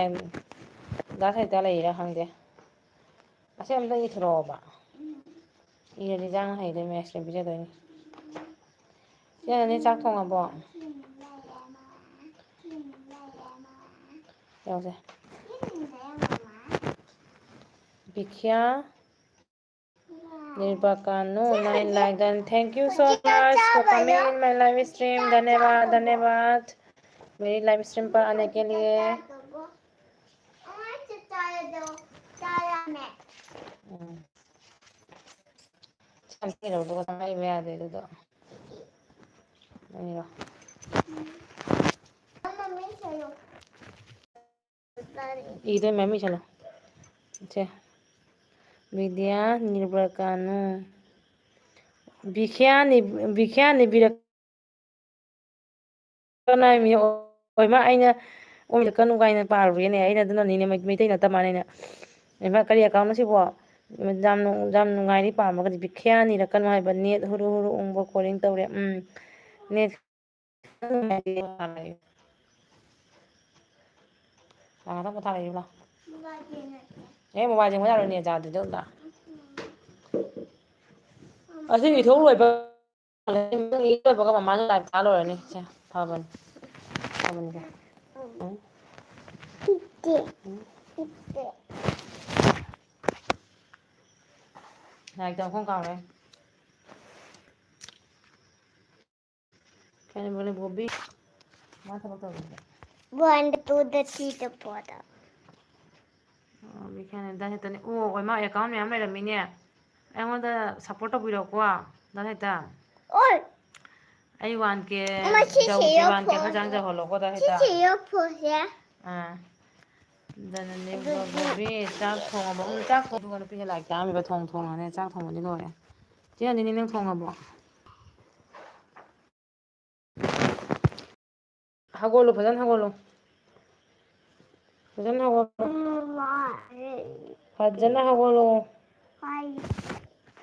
ꯗꯥ ꯁꯥꯍꯤꯇ꯭ꯌ ꯂꯩꯔꯤꯔꯥ ꯈꯪꯗꯦ꯫ ꯑꯁꯤ ꯑꯝꯇ ꯏꯊꯣꯔꯛꯑꯣꯕ꯫ ꯏꯔꯗꯤ ꯏꯟꯖꯥꯡ ꯍꯩꯗꯣꯏꯅꯦ, ice cream ꯄꯤꯖꯗꯣꯏꯅꯦ꯫ ꯏꯆꯦ ꯅꯅꯤ ꯆꯥꯛ ꯊꯣꯡꯉꯕꯣ? ꯌꯥꯎꯁꯦ꯫ ꯕꯤꯈ꯭ꯌꯥ꯫ ꯅꯤꯔꯕꯀꯥꯅꯨ, nine like, then thank you so much for coming in my live stream. धन्यवाद, धन्यवाद। मेरी live stream पर आने के लिए। ꯎꯝ꯫ ꯁꯝ ꯏꯔꯧꯗꯨꯒ ꯁꯝ ꯍꯩꯕ ꯌꯥꯗꯦ ꯑꯗꯨꯗꯣ꯫ ꯏꯔꯣ꯫ ꯏꯗꯣꯏ ꯃꯌꯥꯝ ꯏꯁꯜꯂꯣ꯫ ꯁꯦ꯫ ꯕꯤꯗ꯭ꯌꯥ ꯅꯤꯔꯕꯀꯥꯅꯨ꯫ ꯕꯤꯈ꯭ꯌꯥꯅꯤ, ꯕꯤꯈ꯭ꯌꯥꯅꯤ ꯕꯤꯔꯛ-, ꯀꯅꯥꯏ ꯃꯤ ꯑꯣꯏꯃ ꯑꯩꯅ ꯑꯣꯏꯔꯛꯀꯅꯨ ꯀꯥꯏꯅ ꯄꯥꯔꯨꯔꯦꯅꯦ꯫ ꯑꯩꯅ ꯑꯗꯨꯅꯅꯤꯅꯦ ꯃꯩ-, ꯃꯩꯇꯩ ꯅꯠꯇ ꯃꯥꯅꯦꯅ꯫ ꯏꯃꯥ, ꯀꯔꯤ account ꯅꯣ ꯁꯤꯕꯣ? ꯌꯥꯝ ꯅꯨꯡ-, ꯌꯥꯝ ꯅꯨꯡꯉꯥꯏꯔꯤ ꯄꯥꯝꯃꯒꯗꯤ꯫ ꯕꯤꯈ꯭ꯌꯥꯅꯤ ꯏꯔꯛꯀꯅꯨ ꯍꯥꯏꯕ꯫ Net ꯍꯨꯔꯨ ꯍꯨꯔꯨ ꯎꯪꯕ calling ꯇꯧꯔꯦ꯫ ꯎꯝ꯫ Net ꯂꯥꯛꯑꯒ ꯄꯣꯊꯥꯔꯛꯏꯕ ꯂꯥꯎ꯫ ꯑꯦ, mobile ꯌꯦꯡꯕ ꯌꯥꯔꯣꯏ, net ꯌꯥꯗ꯭ꯔꯗꯤ ꯑꯗꯨꯝ ꯂꯥꯛ꯫ ꯑꯁꯤ ꯏꯊꯣꯛ ꯂꯣꯏꯕ, ꯂꯣꯏꯕꯒ ꯃꯃꯥꯅ live ꯊꯥ ꯂꯣꯏꯔꯅꯤ꯫ ꯁꯦ, ꯐꯕꯅꯤ꯫ ꯐꯕꯅꯤ ꯁꯦ꯫ ꯎꯝ꯫ ꯎꯝ꯫ ꯂꯥꯏꯔꯤꯛ ꯆꯥꯛꯈꯨꯝ ꯀꯥꯎꯔꯦ꯫ ꯀꯩꯅꯣ ꯕꯣꯕꯤ? ꯃꯥ ꯊꯕꯛ ꯇꯧꯔꯤꯕ? One, two, the three, the four, the ꯑꯣ, ꯕꯤꯈ꯭ꯌꯥꯅꯤ, ꯗꯥ ꯁꯥꯍꯤꯇ꯭ꯌꯅꯤ꯫ ꯑꯣ, ꯑꯣꯏꯃꯥ, account ꯃꯌꯥꯝ ꯂꯩꯔꯝꯃꯤꯅꯦ꯫ ꯑꯩꯉꯣꯟꯗ support ꯇꯧꯕꯤꯔꯣꯀꯣ, ꯗꯥ ꯁꯥꯍꯤꯇ꯭ꯌ꯫ ꯑꯣꯏ! ꯑꯩ one K ꯃꯁꯤ ꯌꯧꯗ꯭ꯔꯤ, ꯁꯤꯌꯣ one K ꯈꯔ ꯐꯣꯟꯁꯦ꯫ ꯆꯪꯖꯍꯜꯂꯣꯀꯣ, ꯗꯥ ꯁꯤ ꯁꯥꯍꯤꯇ꯭ꯌ꯫ ꯁꯤꯌꯣ ꯐꯣꯟꯁꯦ꯫ ꯑꯥ꯫ ꯗꯅꯅꯤꯕ ꯑꯗꯨꯗꯤ ꯕꯣꯕꯤ, ꯆꯥꯛ ꯊꯣꯡꯉꯕ? ꯎꯝ, ꯆꯥꯛ ꯊꯣꯡ-, ꯑꯗꯨꯒ ꯅꯨꯄꯤꯁꯦ ꯂꯥꯏꯔꯤꯛ ꯇꯥꯛꯑꯝꯃꯤꯕ, ꯊꯣꯡ ꯊꯣꯡꯉꯅꯦ, ꯆꯥꯛ ꯊꯣꯡꯕꯗꯤ ꯂꯣꯏꯔꯦ꯫ ꯆꯦ ꯅꯟꯗꯤꯅꯤ, ꯅꯪ ꯊꯣꯡꯉꯕꯣ? ꯍꯧꯒꯠꯂꯣ, ꯐꯖꯅ ꯍꯧꯒꯠꯂꯣ꯫ ꯐꯖꯅ ꯍꯧꯒꯠꯂꯣ꯫ ꯎꯝ, ꯋꯥꯔꯦ꯫ ꯐꯖꯅ ꯍꯧꯒꯠꯂꯣ꯫ ꯋꯥꯏ꯫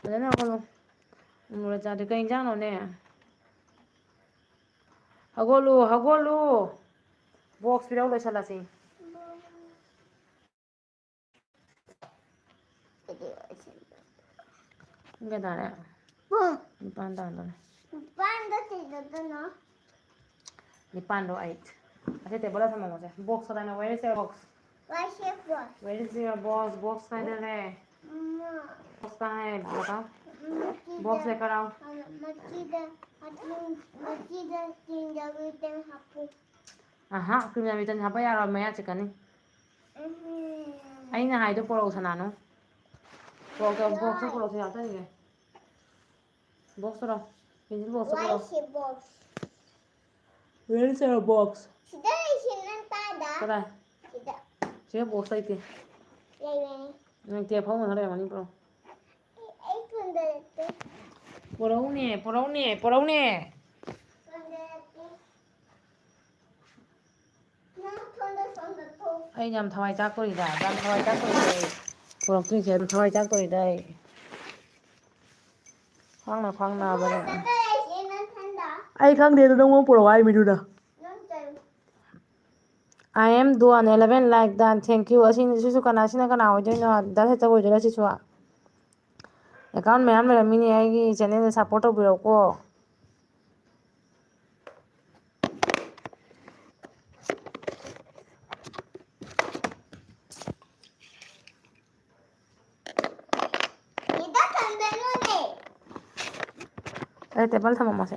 ꯐꯖꯅ ꯍꯧꯒꯠꯂꯣ꯫ ꯃꯣꯔꯣꯛ ꯆꯥꯗꯦ꯫ ꯀꯩ ꯏꯟꯖꯥꯡꯅꯣꯅꯦ? ꯍꯧꯒꯠꯂꯨ, ꯍꯧꯒꯠꯂꯨ꯫ Box ꯄꯤꯔꯧ, ꯂꯣꯏꯁꯜꯂꯁꯤ꯫ ꯄꯨꯡ ꯀꯌꯥ ꯇꯥꯔꯦ? ꯄꯨꯡ꯫ ꯅꯤꯄꯥꯟ ꯇꯥꯗꯣꯔꯦ꯫ ꯅꯤꯄꯥꯟꯗ ꯀꯩꯗꯧꯗꯣꯏꯅꯣ? ꯅꯤꯄꯥꯟꯗꯣ eight꯫ ꯑꯁꯤ table the ꯊꯝꯃꯝꯃꯣꯁꯦ꯫ Box ꯀꯗꯥꯏꯅꯣ? Where is your box? Where is your box? Where is your box? Box ꯀꯥꯏꯗ ꯂꯩ? ꯃꯃꯥ꯫ Box ꯀꯥꯏ ꯍꯥꯏ? ꯕꯇꯥꯎ꯫ ꯃꯆꯤꯗ꯫ Box ꯂꯩ ꯀꯔꯥꯎ? ꯃꯆꯤꯗ, ꯃꯆꯤꯗ ꯆꯤꯡꯗ ꯃꯤꯇꯟ ꯍꯥꯞꯄꯨ꯫ ꯑꯍꯥ, ꯀ꯭ꯔꯤꯝꯖꯥ ꯃꯤꯇꯟ ꯍꯥꯞꯄ ꯌꯥꯔꯣꯏ, ꯃꯌꯥ ꯆꯤꯛꯀꯅꯤ꯫ ꯎꯝ꯫ ꯑꯩꯅ ꯍꯥꯏꯗꯣ ꯄꯣꯔꯛꯑꯣ ꯁꯅꯥꯅꯨ꯫ ꯄꯣꯔꯛꯑꯣ, ꯌꯥꯔꯣꯏ꯫ Box ꯇꯣ ꯄꯣꯔꯛꯑꯣ, ꯁꯤ ꯍꯥꯞꯆꯟꯒꯦ꯫ Box ꯇꯣ ꯂꯥꯎ꯫ Pencil box to ꯄꯣꯔꯛꯑꯣ꯫ Where is your box? Where is your box? ꯁꯤꯗ ꯂꯩꯁꯦ, ꯅꯪ ꯇꯥꯗ? ꯀꯗꯥꯏ? ꯁꯤꯗ꯫ ꯁꯤꯗ box ꯂꯩꯇꯦ꯫ ꯂꯩꯕꯅꯤ꯫ ꯅꯪ tape ꯐꯥꯎ ꯃꯊꯛ ꯂꯩꯔꯝꯒꯅꯤ, ꯄꯨꯔꯛꯑꯣ꯫ ꯑꯩ, ꯑꯩ ꯐꯣꯟꯗ ꯅꯠꯇꯦ꯫ ꯄꯨꯔꯛꯎꯅꯦ, ꯄꯨꯔꯛꯎꯅꯦ, ꯄꯨꯔꯛꯎꯅꯦ꯫ ꯐꯣꯟꯗ ꯅꯠꯇꯦ꯫ ꯅꯪ ꯐꯣꯟꯗ, ꯐꯣꯟꯗ ꯊꯣꯛ꯫ ꯑꯩ ꯌꯥꯝ ꯊꯋꯥꯏ ꯆꯥꯛꯇꯣꯔꯤꯗ, ꯌꯥꯝ ꯊꯋꯥꯏ ꯆꯥꯛꯇꯣꯔꯤꯗ ꯑꯩ꯫ ꯄꯨꯔꯛꯇ꯭ꯔꯤꯁꯦ ꯌꯥꯝ ꯊꯋꯥꯏ ꯆꯥꯛꯇꯣꯔꯤꯗ ꯑꯩ꯫ ꯈ꯭ꯋꯥꯡꯅ ꯈ꯭ꯋꯥꯡ ꯅꯥꯕꯅꯦ꯫ ꯐꯣꯟꯗ ꯂꯩꯁꯦ, ꯅꯪ ꯐꯣꯟꯗ꯫ ꯑꯩ ꯈꯪꯗꯦ, ꯑꯗꯨ ꯅꯪꯉꯣꯟꯗ ꯄꯨꯔꯛꯑꯣ ꯍꯥꯏꯃꯤꯗꯨꯅ꯫ ꯅꯪ ꯆꯠꯂꯨ꯫ I am done, eleven like done, thank you꯫ ꯑꯁꯤꯅ, ꯁꯤꯁꯨ ꯀꯅꯥ, ꯁꯤꯅ ꯀꯅꯥ ꯑꯣꯏꯗꯣꯏꯅꯣ? ꯗꯥ ꯁꯦꯇ ꯑꯣꯏꯗꯣꯏꯔꯥ ꯁꯤꯁꯨ? Account ꯃꯌꯥꯝ ꯂꯩꯔꯝꯃꯤꯅꯦ ꯑꯩꯒꯤ channel ꯗ, support ꯇꯧꯕꯤꯔꯛꯎꯀꯣ꯫ ꯁꯤꯗ ꯊꯝꯖꯜꯂꯨꯅꯦ꯫ ꯑꯩ table ꯊꯝꯃꯝꯃꯣꯁꯦ꯫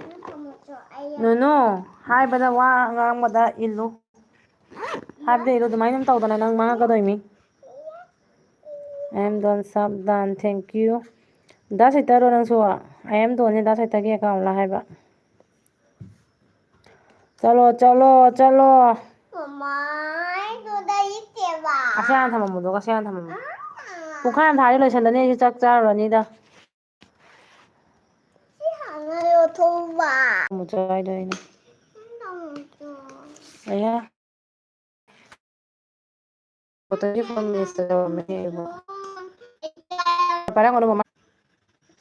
ꯅꯪ ꯊꯝꯃꯣꯁꯨ ꯑꯩ ꯌꯥ- ꯅꯨꯅꯨ, ꯍꯥꯏꯕꯗ ꯋꯥ ꯉꯥꯡꯕꯗ ꯏꯜꯂꯨ꯫ ꯍꯥꯏꯕꯗ ꯏꯜꯂꯨ, ꯑꯗꯨꯃꯥꯏꯅ ꯑꯗꯨꯝ ꯇꯧꯗꯅ ꯅꯪ ꯃꯥꯡꯉꯛꯀꯗꯣꯏꯃꯤ꯫ I am done, sub done, thank you꯫ ꯗꯥ ꯁꯩꯇꯔꯣ ꯅꯪꯁꯨ? I am done ꯅꯦ ꯗꯥ ꯁꯩꯇꯒꯤ account ꯂ ꯍꯥꯏꯕ꯫ ꯆꯠꯂꯣ, ꯆꯠꯂꯣ, ꯆꯠꯂꯣ꯫ ꯃꯃꯥꯏꯗꯨꯗ ꯌꯦꯛꯇꯦꯕ꯫ ꯑꯁꯤ ꯍꯥꯟꯅ ꯊꯝꯃꯝꯃꯣ, ꯑꯗꯨꯒ ꯑꯁꯤ ꯍꯥꯟꯅ ꯊꯝꯃꯝꯃꯣ꯫ ꯑꯥ꯫ ꯄꯨꯡꯈꯥꯏ ꯑꯃ ꯐꯥꯔꯗꯤ ꯂꯣꯏꯁꯜꯂꯅꯤ, ꯑꯩꯁꯨ ꯆꯥꯛ ꯆꯥꯔꯨꯔꯅꯤꯗ꯫ ꯁꯤ ꯍꯥꯟꯅ ꯂꯧꯊꯣꯛꯎꯕ꯫ ꯑꯃꯨꯛ ꯆꯥꯏꯗꯣꯏꯅꯦ꯫ ꯅꯪ ꯑꯃꯨꯛ ꯆꯥꯎ꯫ ꯑꯌꯥ꯫ ꯕꯣꯇꯜꯒꯤ ꯐꯣꯟ ꯃꯦꯁꯇ ꯇꯧꯔꯝꯃꯦ ꯑꯩꯕꯨ꯫ ꯄꯥꯏꯔꯝꯒꯅꯨ ꯃꯃꯥ꯫